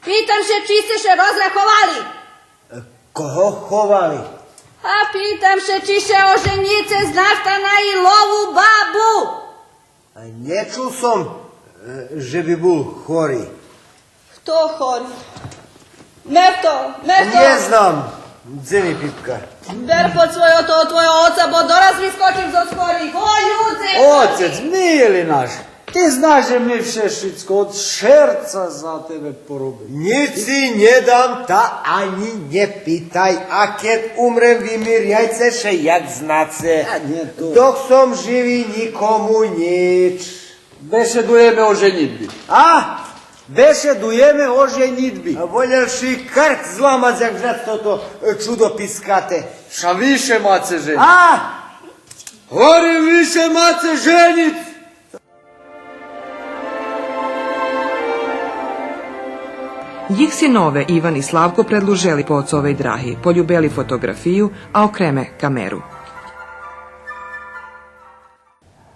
Питам ше чи сце ше розраховали. Кого ховали? А питам ше чи ше оженїце з Нафтана и Лову бабу. А нє чул сом, е, же би бул хори. Хто хори? Мефто, Мефто! Нє знам, дзе ми пипка. Бер под свойо того твойого оца, бо дораз вискочим зоз хорих. О, людзе! Оцец, мили наш, ти знаш же ми вше шицко од шерца за тебе поробим. Нїч ци нє дам, та анї нє питай, а кед умрем, вимиряйце ше як знаце. А нє то. Док сом живи, нїкому нїч. Бешедуєме о женїдби. А? Бешедуєме о женїдби. А волєл ши карк зламац, як вжац тото, е, чудо пискате. Ша више маце женїц. А? Гварим, више маце женїц. Їх синове Иван и Славко предлужели по оцовей драги, полюбели фотоґрафию, а окреме камеру.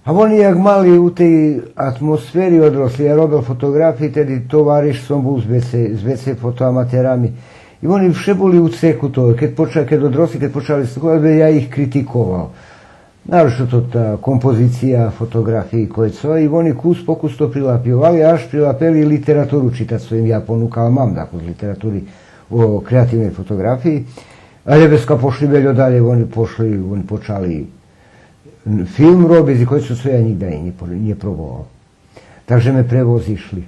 А вони як мали у тей атмосфери одросли, я робел фотоґрафиї, теди товариш сом бул з вецей, з вецей фотоаматерами. И вони вше були у цеку того. Кед поча-, кед одросли, кед почали слухац, я их критиковал. Нарошто та композиция фотоґрафиї, кой цо, и вони кус по кус то прилапйовали, аж прилапели литературу читац, цо им я понукал, мам дакус литератури о креативней фотоґрафиї. Алє вецка пошли вельо далєй, вони пошли, вони почали филм робиц, и кой цо, цо я нїґда и нє по-, нє пробовал. Так же ме превозишли.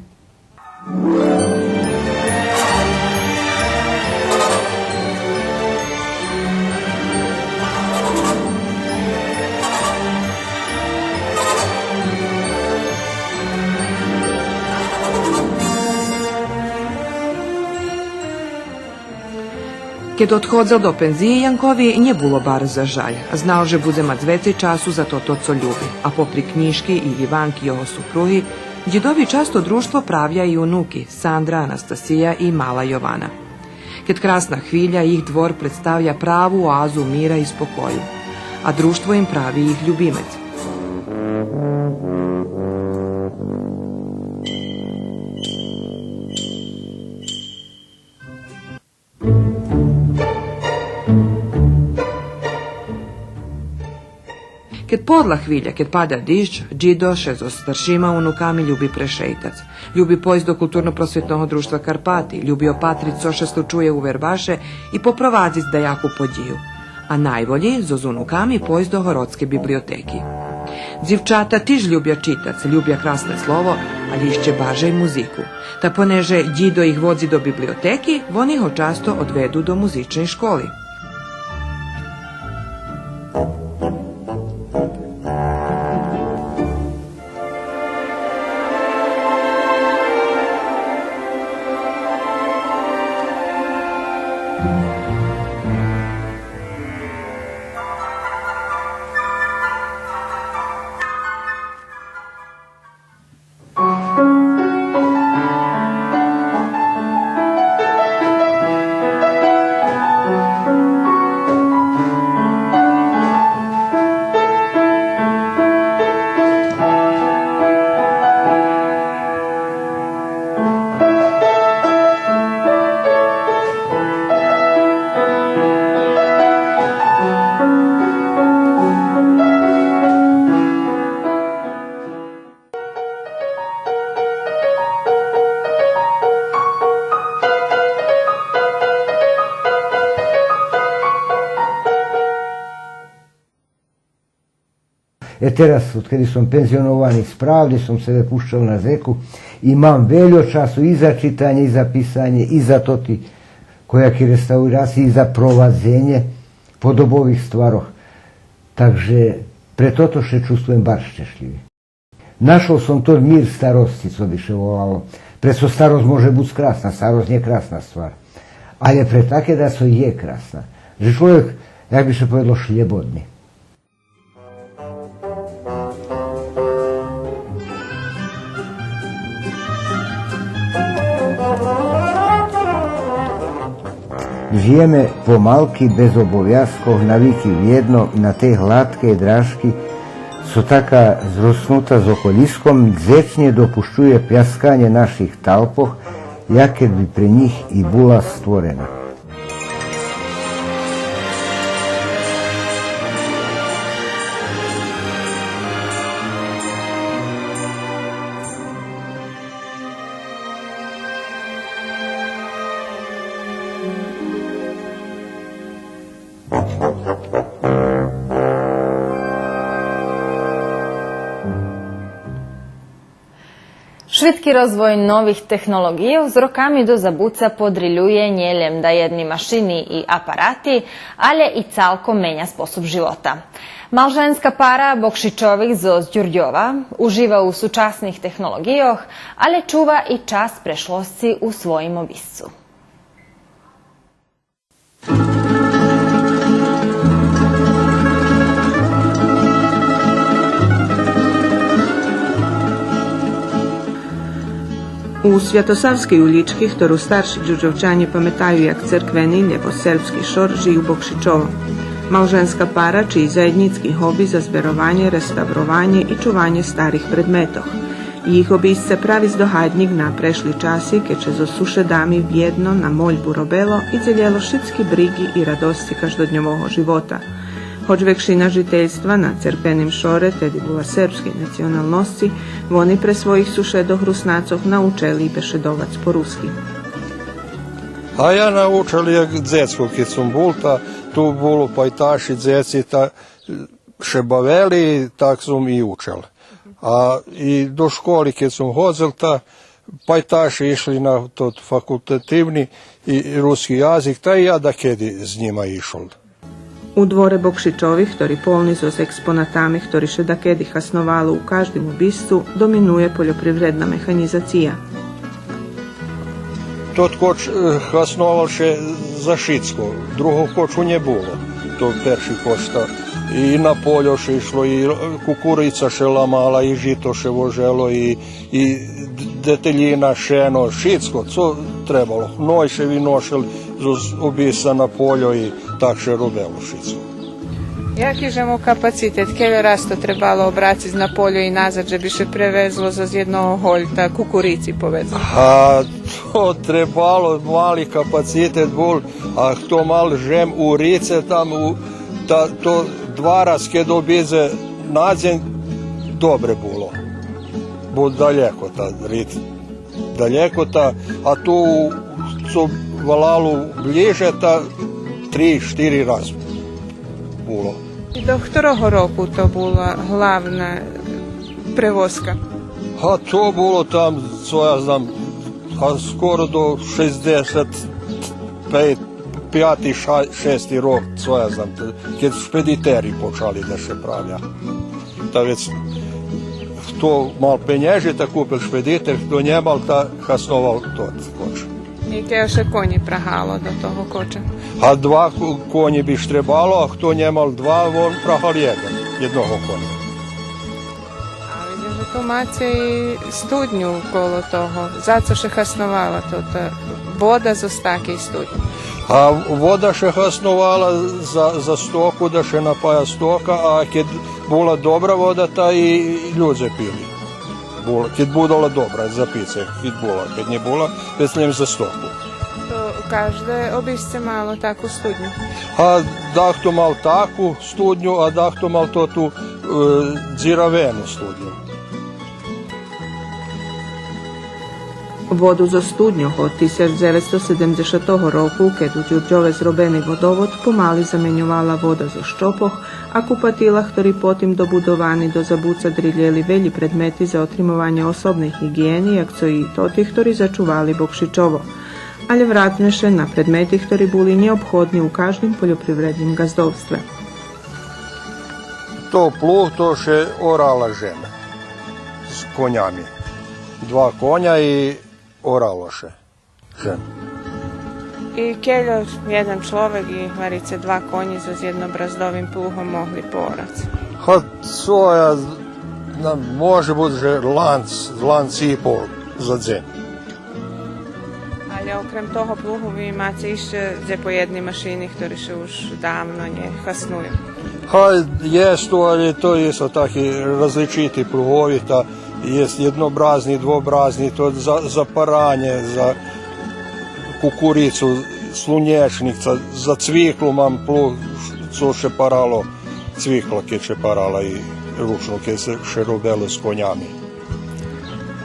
Кед одходзел до пензиї, Янкови нє було барз за жаль. Знал же будзе мац вецей часу за тото цо люби. А попри кнїжки и Иванки, його супруги, дїдови часто дружтво правя и унуки, Сандра, Анастасия и мала Йована. Кед красна хвиля, їх двор представя праву оазу мира и спокою. А дружтво им прави їх любимец. Кед подла хвиля, кед пада диждж, дїдо ше зоз старшима унуками люби прешейтац. Люби пойсц до Културно-просвитного дружтва Карпати, люби опатриц цо ше случує у Вербаше и попровадзиц даяку подїю. А найволєй зоз унуками пойсц до городскей библиотеки. Дзивчата тиж любя читац, любя красне слово, алє ище баржей музику. Та понеже дїдо их водзи до библиотеки, вони го часто одведу до музичней школи. Е, тераз, одкеди сом пензионовани, справди сом себе пущел на зеку и мам вельо часу и за читанє, и за писанє, и за тоти Кояки реставрациї за провадзенє подобових стварох. Так же пре тото ше чувствуєм барз щешлїви. Нашол сом тот мир старосци, цо би ше волало. Прецо старосц може буц красна, старосц нє красна ствар. Але пре таке дацо є красна. Же чловек, як би ше поведло, шлєбодни. Жиєме помалки, без обовязкох, навики вєдно на тей гладкей дражки, цо така зруснута з околїском, дзецнє допущує пясканє наших талпох, як кед би пре нїх и була створена. Швидки розвой нових технолоґийох з роками до забуца подрилює нє лєм даєдни машини и апарати, але и цалком меня способ живота. Малженска пара Бокшичових зоз Дюрдьова ужива у сучасних технолоґийох, але чува и час прешлосци у своїм обисцу. У Святосавскей улїчки, хтору старши Дюрдьовчанє паметаю як церквени, лєбо сербски шор, жию Бокшичово. Малженска пара, чий заєднїцки гоби за зберованє, реставрованє и чуванє старих предметох. Їх обисце прави здогаднїк на прешли часи, кед ше зоз сушедами вєдно на мольбу робело и дзелєло шицки бриґи и радосци каждодньового живота. Гоч векшина жительства на церквеним шоре теди була сербскей националносци, вони пре своїх сушедох Руснацох научели бешедовац по руски. А я научел як дзецко, кед сом бул, та ту було пайташи, дзеци, та ше бавели, так сом и учел. А и до школи, кед сом годзел, та пайташи ишли на тот факултативни и руски язик, та и я дакеди з нїма ишол. У дворе Бокшичових, хтори полни зоз експонатами, хтори ше дакеди хасновали у каждим обисцу, доминує польопривредна механїзация. Тот коч, е, хасновал ше за шицко, другого кочу нє було. То перши коч, та и на польо ше ишло, и кукурица ше ламала, и жито ше вожело, и, и д-, детелїна, шено, шицко, цо требало. Гной ше виношел з, з обисца на польо и так ше робело шицко. Яки же му капацитет? Кельо раз то требало обрациц на польо и назад, же би ше превезло зоз єдного гольта кукурици, поведзме? А то требало, мали капацитет бул, а хто мал жем у рице там, у, та, то два раз кед обидзе на дзень, добре було. Бо далєко та рит. Далєко та, а ту цо валало ближе, та три-штири раз було. И до хторого року то була главна превозка? А то було там, цо я знам, а скоро до шейдзешат пейти, пяти, ша-, шести рок, цо я знам, кед шпедитери почали да ше правя. Та вец, хто мал пенєжи, та купел шпедитер, хто нємал, та хасновал тот коч. И кельо ше конї прагало до того коча? А два ко-, конї биш требало, а хто нємал два, вон прагал єден, єдного коня. А видзим же ту маце и студню коло того. За цо ше хасновала тота вода зоз такей студнї? А вода ше хасновала за, за стоку, да ше напая стока, а кед була добра вода, та и людзе пили. Була, кед була добра за пице, кед була, кед нє була, вец лєм за стоку. То кажде обисце мало таку студню? А дахто мал таку студню, а дахто мал тоту, е, дзиравену студню. Воду зоз студньох од тисяч дзеветсто седемдзешатого року, кед у Дюрдьове зробени водовод, помали заменьовала вода зоз чопох, а купатила, хтори потим добудовани до забуца, дрилєли велї предмети за отримованє особней гиґиєни, як цо и тоти, хтори зачували Бокшичово. Але вратнє ше на предмети хтори були нєобходни у каждим польопривредним ґаздовстве. То плуг, то ше орала жем з конями. Два коня и орало ше жем. И кельо єден чловек и, гварице, два конї зоз єднобраздовим плугом могли порац? Га, цо я з-, на, може буц же ланц, ланц и пол за дзень. Але окрем того плугу ви маце ище дзепоєдни машини хтори ше уж давно нє хасную. Га, єст, але то исто таки различити плугови, та єст єднобразни, двобразни, то за, за паранє, за кукурицу, слунєчник, за, за цвиклу мам плуг, цо ше парало, цвикла кед ше парала и ручно кед ше, ше робело з конями.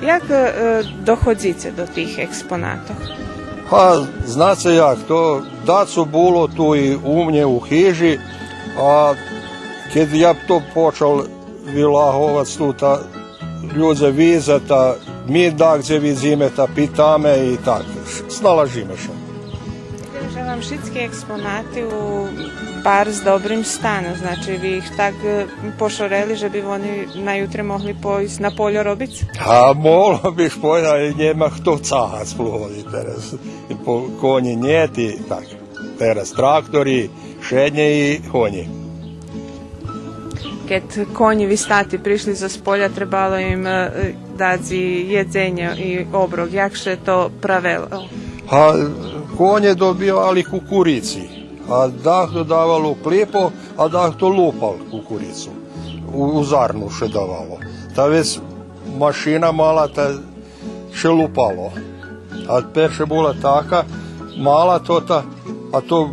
Як, е, доходзице до тих експонатох? Га, знаце як, то дацо було ту и у мнє у хижи, а кед я то почал вилаговац ту, та людзе видза, та ми дагдзе видзиме, та питаме и так, ш-, сналажиме ше. Видзим же вам шицки експонати у барз добрим стану, значи ви их так, е, пошорели же би вони на ютре могли пойсц на польо робиц? А могло би ше пойсц, але нєма хто цагац плугови тераз. По-, конї нєт и так. Тераз трактори, шеднє и конї. Кед конї вистати пришли зоз поля, требало им, е, дац и єдзенє и оброк. Як ше то правело? А конє добивали кукурици, а дахто давало клипо, а дахто лупал кукурицу. У, у зарну ше давало. Та вец машина мала, та ше лупало. А перше була така мала тота, а то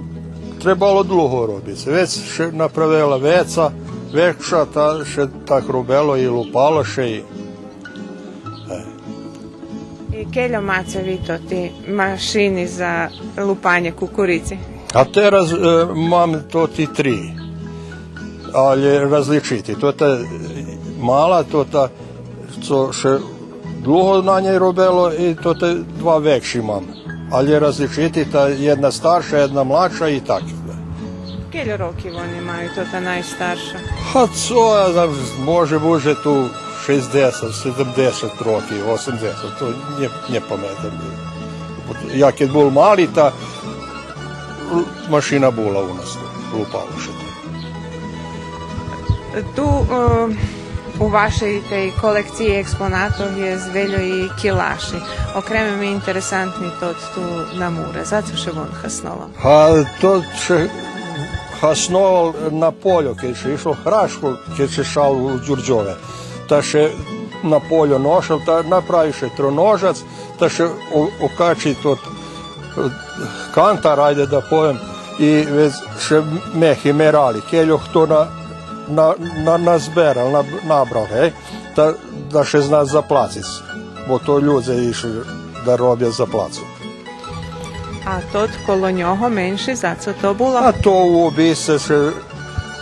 требало длуго робиц. Вец ше направела веца, векша, та ше так робело и лупало ше и, е. И кельо маце ви тоти машини за лупанє кукурици? А тераз, е, мам тоти три, але различити. Тота, е, мала, тота цо ше длуго на нєй робело, и тоти два векши мам. Але различити, та єдна старша, єдна младша и так. Кельо роки вони маю, тота найстарша? Га, цо я знам, може буц же ту шейсцдзесят, седемдзесят роки, осемдзесят, то нє, нє паметам. Я кед бул мали, та машина була у нас, лупало ше то. Ту, е, у вашей тей колекциї експонатох єст вельо и килаши. Окреме ми интересантни тот ту на муре. За цо ше вон хасновал? А тот ше хасновал на польо, кед ше ишло храшко, кед ше шало у Дюрдьове. Та ше на польо ношел, та направи ше троножац, та ше о-, окачи тот, е, кантар, айде да повем, и вец ше мехи мерали, кельо хто на-, на-, на-, назберал, наб-, набрал, гей, та да ше зна заплациц, бо то людзе ишли да робя за плацу. А тот коло нього менши, за цо то було? А то у обисце ше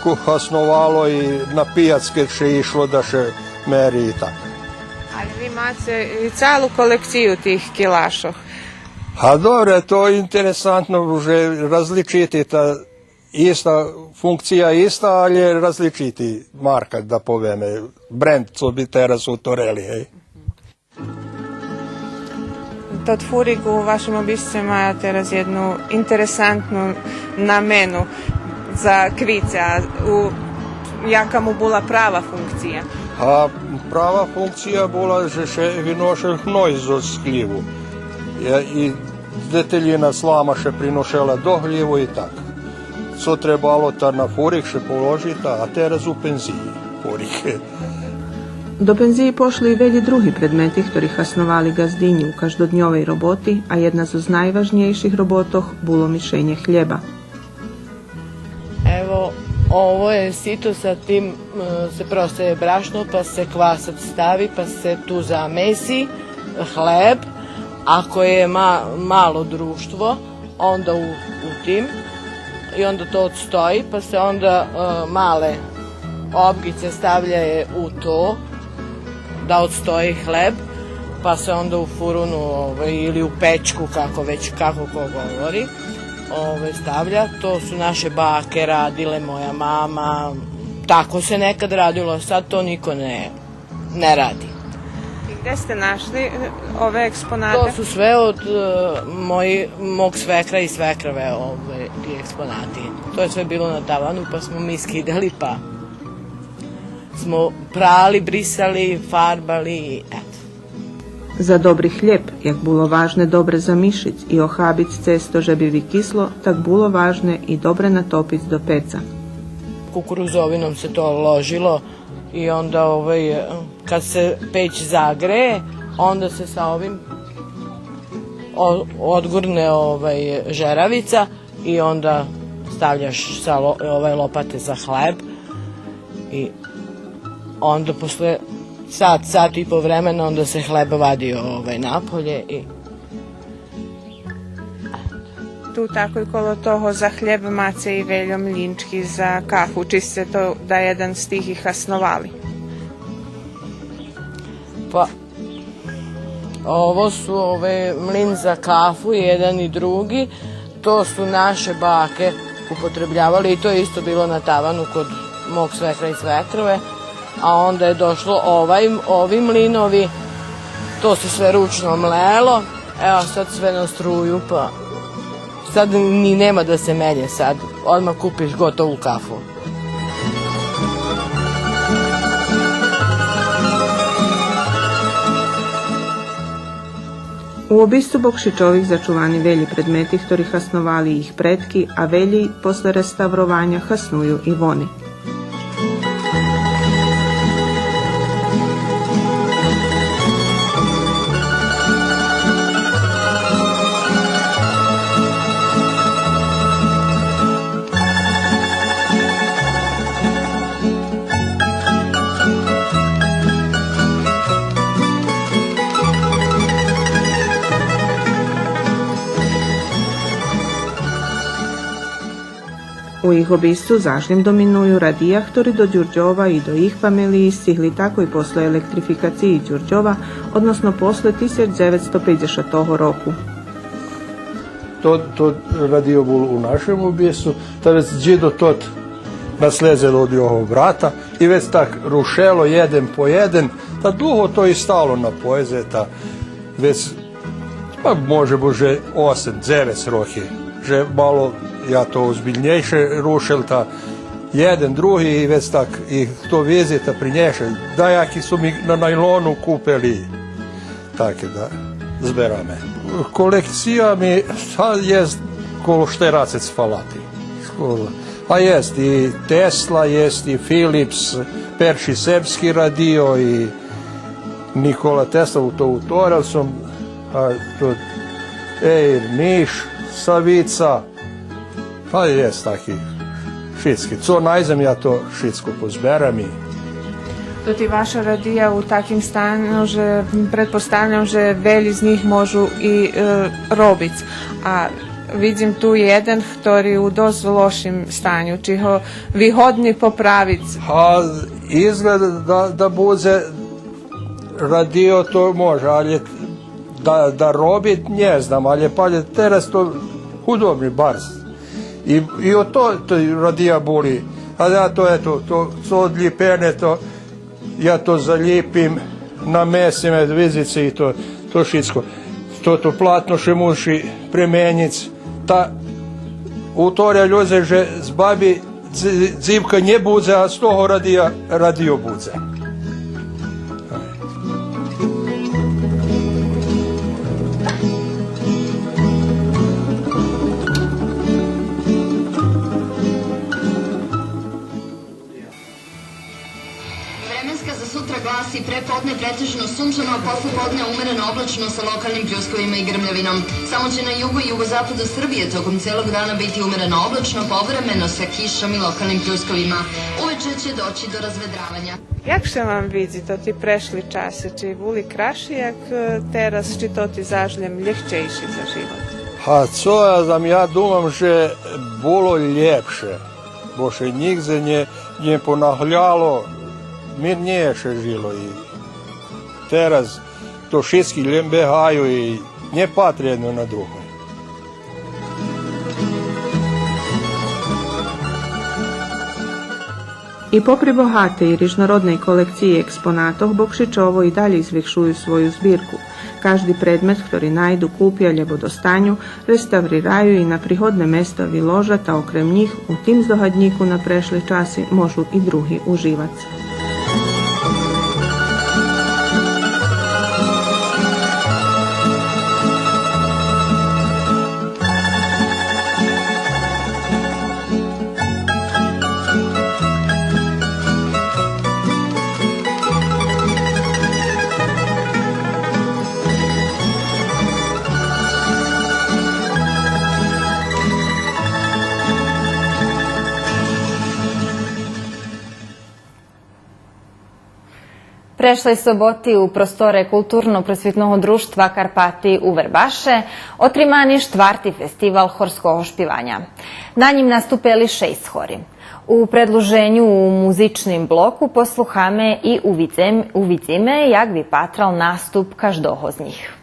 ку-, хасновало и на пияц кед ше ишло да ше мери и так. Але ви маце и цалу колекцию тих килашох. А добре, то интересантно, уже различити, та иста функция иста, але различити марка, да повеме, бренд, цо би тераз уторели, гей. Тот фурик у вашим обисце ма тераз єдну интересантну намену за квице, а у, яка му була права функция? А права функция була же ше виношел гной зоз хливу. Е, и детелїна слама ше приношела до хливу и так. Цо требало, та на фурик ше положи, та, а тераз у пензиї фурик. До пензиї пошли и велї други предмети хтори хасновали ґаздинї у каждодньовей роботи, а єдна зоз найважнєйших роботох було мишенє хлєба. Evo, ovo je sito, sa tim, e, se proseje brašno, pa se kvasac stavi, pa se tu zamesi hleb. Ako je ma-, malo društvo, onda u, u tim, i onda to odstoji, pa se onda, e, male obljice stavljaju u to, da odstoji hleb. Pa se onda u furunu, ovaj, ili u pečku, kako već, kako ko govori, ovaj, stavlja. To su naše bake radile, moja mama, tako se nekad radilo, sad to niko ne, ne radi. I gde ste našli, e, ove eksponate? To su sve od, e, moji, mog svekra i svekrave, ovaj, ti eksponati. To je sve bilo na tavanu, pa smo mi skidali, pa smo prali, brisali, farbali, eto. За добри хлєб, як було важне добре замишиц и охабиц цесто же би викисло, так було важне и добре натопиц до пеца. Kukuruzovinom se to ložilo i onda, ovaj, kad se peć zagreje, onda se sa ovim o-, odgurne, ovaj, žeravica i onda stavljaš sa lo-, ovaj, lopate za hleb i onda posle sat, sat i po vremena onda se hleb vadi, ovaj, napolje i Tu такой коло того за хлєб маце и вельо млїнчки за кафу, чи сце то да єден з тих и хасновали? Pa, ovo su, ovaj, mlin za kafu, jedan i drugi. To su naše bake upotrebljavale i to je isto bilo na tavanu kod mog svekra i svekrve. A onda je došlo ovaj, ovi mlinovi, to se sve ručno mlelo. Evo sad sve na struju, pa sad ni nema da se melje sad. Odmah kupiš gotovu kafu. У обисцу Бокшичових зачувани велї предмети хтори хасновали їх предки, а велї после реставрованя хасную и вони. У їх обисцу заш лєм доминую радия хтори до Дюрдьова и до їх фамелиї сцигли такой после електрификациї Дюрдьова, односно после тисяч дзевецсто пейдзешатого року. То, то радио було у нашим обисцу, та вец дїдо тот наслєдзел од його брата и вец так рушело єден по єден, та дуго то и стало на поєдзе, та вец, па може буц же осем, дзевец роки, же мало я то озбильнєйше рушел, та єден, други и вец так и хто визи, та принєше. Даяки су ми на найлону купели. Таке да збераме. Колекция ми, та, єст коло штерацец фалати. Скоро. А єст и Тесла, єст и Филипс, перши сербски радио и Никола Тесла, у то уторел сом, а то Еир, Ниш, Савица, Па єст таки шицки. Цо найдзем, я то шицко позберам и... Тоти ваша радия у таким станю же, предпоставлям же велї з нїх можу и, е, робиц. А видзим ту єден хтори у досц лошим станю. Чи го ви годни поправиц? А изгледа да, да будзе радио то може, алє да, да роби, нє знам, алє палє тераз то худобни барз. И, и од то, то радия були. А я то, ето, то, то одлїпене, то, я то залїпим, намесим, е, видзице и то, то шицко. То, то платно ше муши пременїц. Та уторя людзе же з баби дз-, дзивка нє будзе, а з того радия радио будзе. Vremenska za sutra glasi: prepodne pretežno sunčano, a poslepodne umereno oblačno sa lokalnim pljuskovima i grmljavinom. Samo će na jugu i jugozapadu Srbije tokom celog dana biti umereno oblačno, povremeno sa kišom i lokalnim pljuskovima. Uveče će doći do razvedravanja. Як ше вам видзи тоти прешли часи? Чи були краши як, е, тераз, чи тоти заш лєм лєгчейши за живот? А цо я знам, я думам же було лєпше, бо ше нїґдзе нє, нє понагляло, мирнєйше жило и тераз То шицки лєм бегаю и нє патре єдно на друге. И попри богатей и рижнородней колекциї експонатох, Бокшичово и далєй звекшую свою збирку. Кажди предмет хтори найду, купя лєбо достаню, реставрираю и на пригодне места виложа, та окрем нїх у тим здогаднїку на прешли часи можу и други уживац. Прешлей соботи у просторе Културно-просвитного дружтва Карпати у Вербаше отримани штварти фестивал хорского шпиваня. На нїм наступели шейсц хори. У предлуженю у музичним блоку послухаме и увидзем-, увидзиме як випатрал наступ каждого з нїх.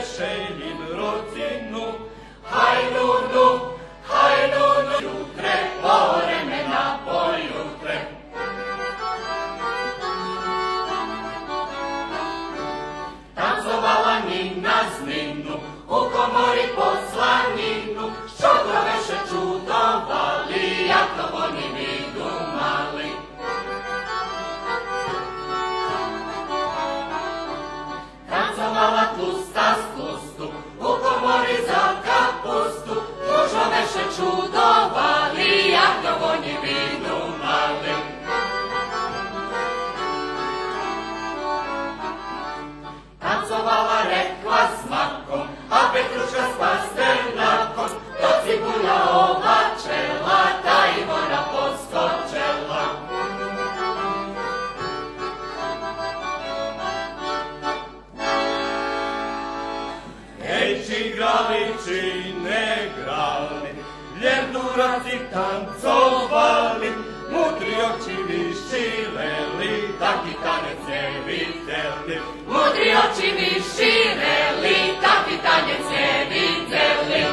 Веселим родзину, гай, нуну, гай, нуну, ютре, по време на полютре. Танцовала Нина з Нину, у комори посланину, што довше чудовали, як то вони видумали. Танцовала тлуста з тлусту, у комори за капусту, мужове ше чудовали, як то вони видумали. Танцовала реква з маком, а Петрушка з пастернаком, то цибуля обачела, та й вона поскочела. Гей, чи грали, чи не грали, лєм дураци танцовали, мудри очи вищирели, таки танєц нє видзели. Мудри очи вищирели, таки танєц нє видзели.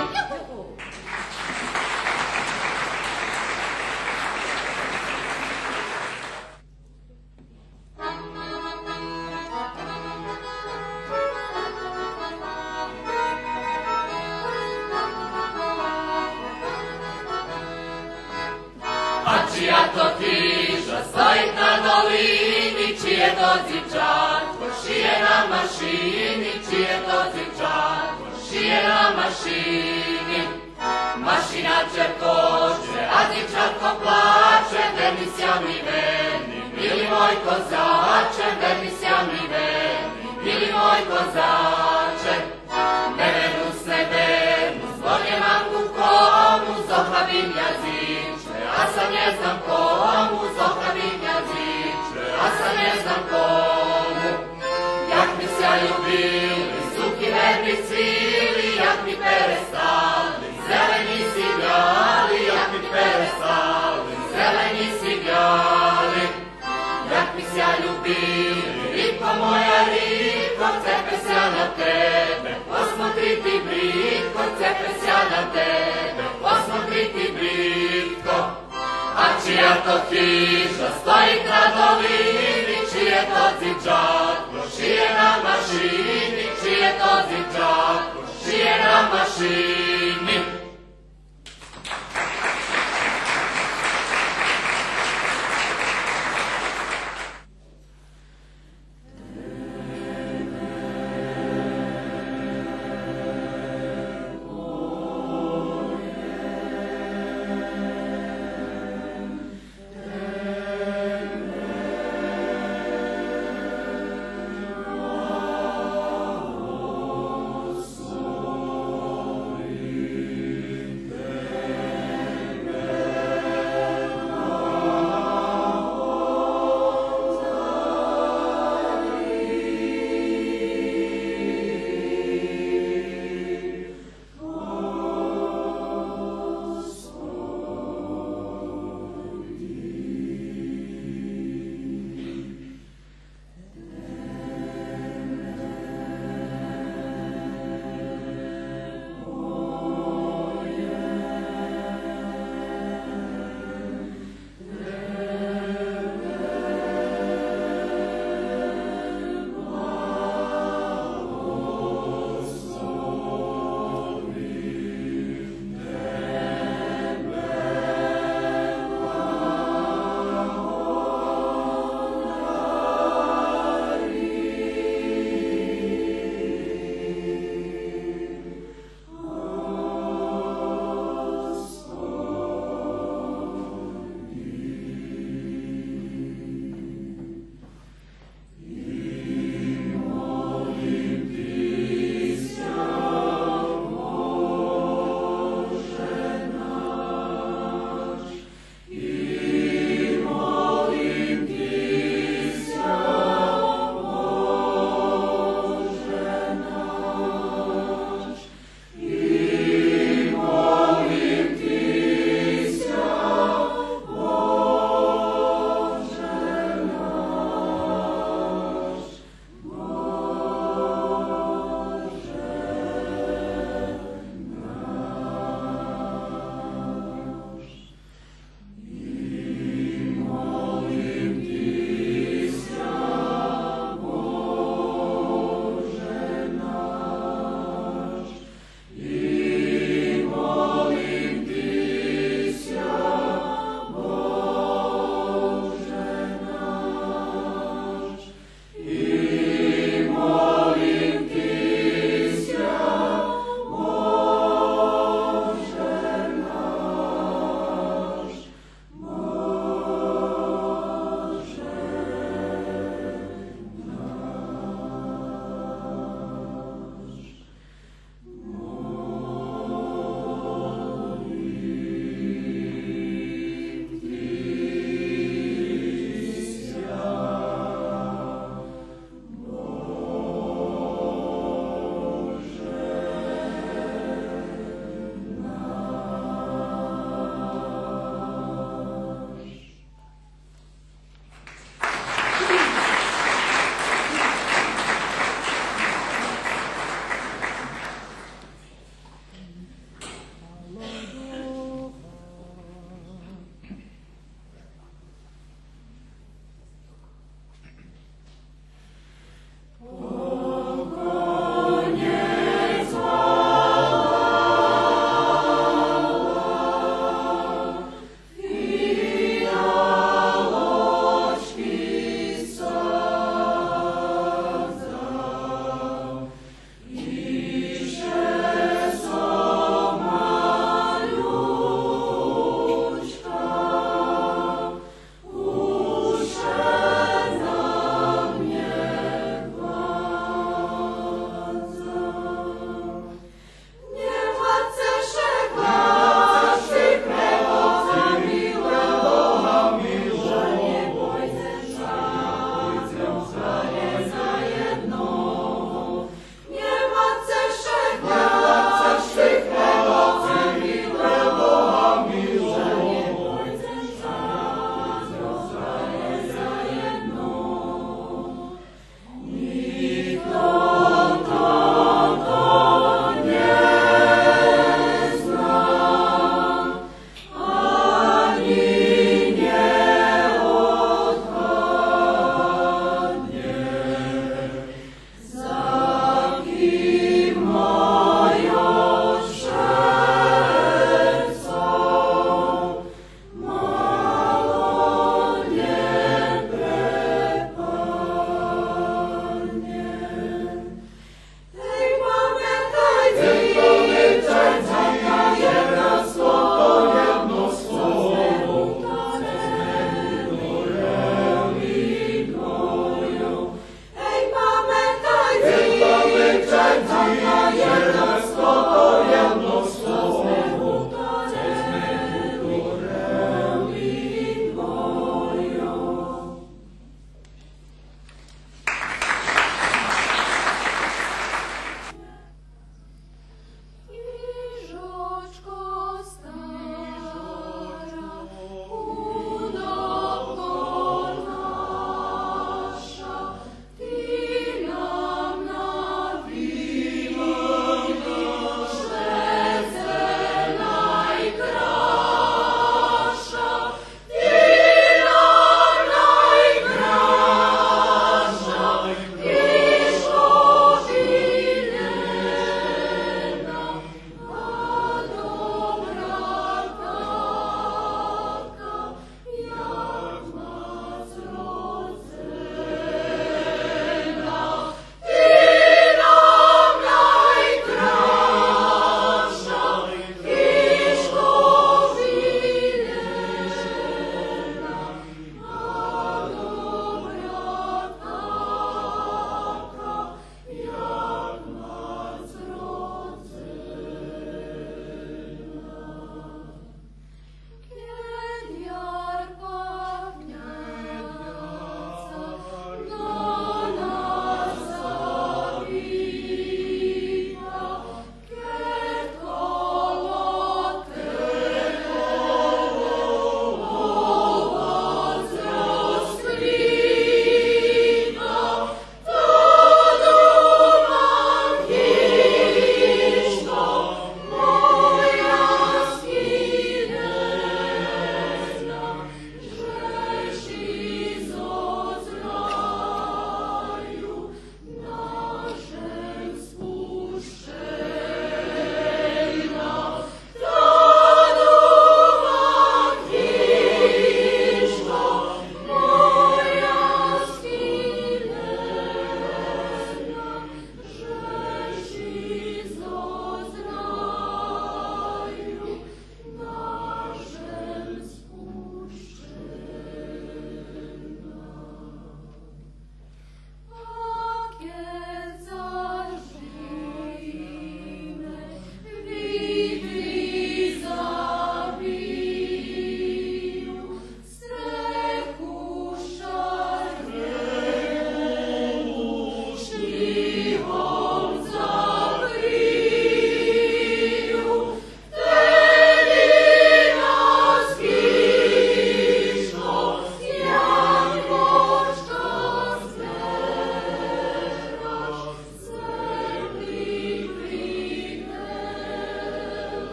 А чия то хижа стоїть на долини, чиє то дзивчатко шиє на машини, чиє то дзивчатко шиє на машини. Машина черкоче, а дзивчатко плаче, верни ся ми, верни, мили мой козаче, верни ся ми, верни, мили мой козаче. Не вернуц, не вернуц, бо нємам ку кому, зохабим язиче, а сам нє знам кому, зохабим язиче, а сам нє знам кому. Як ми ся любили, суки верни цвили, як ми перестали, зелени си бяли, як ми перестали, зелени си бяли. Як ми ся любили, рико моя, рико, цепе ся на тебе, посмотрити бридко, цепе ся на тебе, посмотрити бридко. А чия то хижа стоїть на долини, чиє то дзивчатко шиє на машини, чиє то дзивчатко шиє на машини.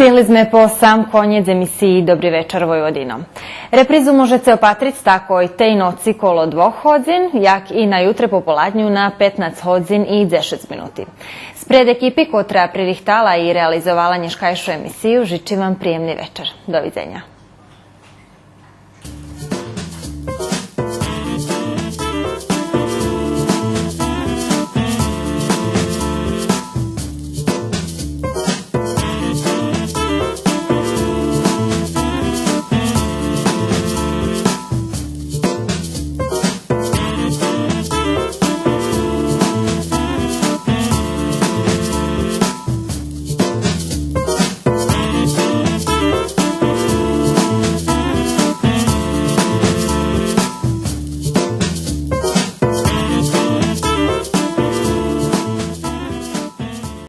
Стигли зме по сам конєц емисиї Добри вечар, Войводино. Репризу можеце опатриц такой тей ноци коло двох годзин, як и на ютре пополадню на петнац годзин и дзешец минути. Спред екипи котра пририхтала и реализовала нєшкайшу емисию, жичим вам приємни вечар. До видзеня.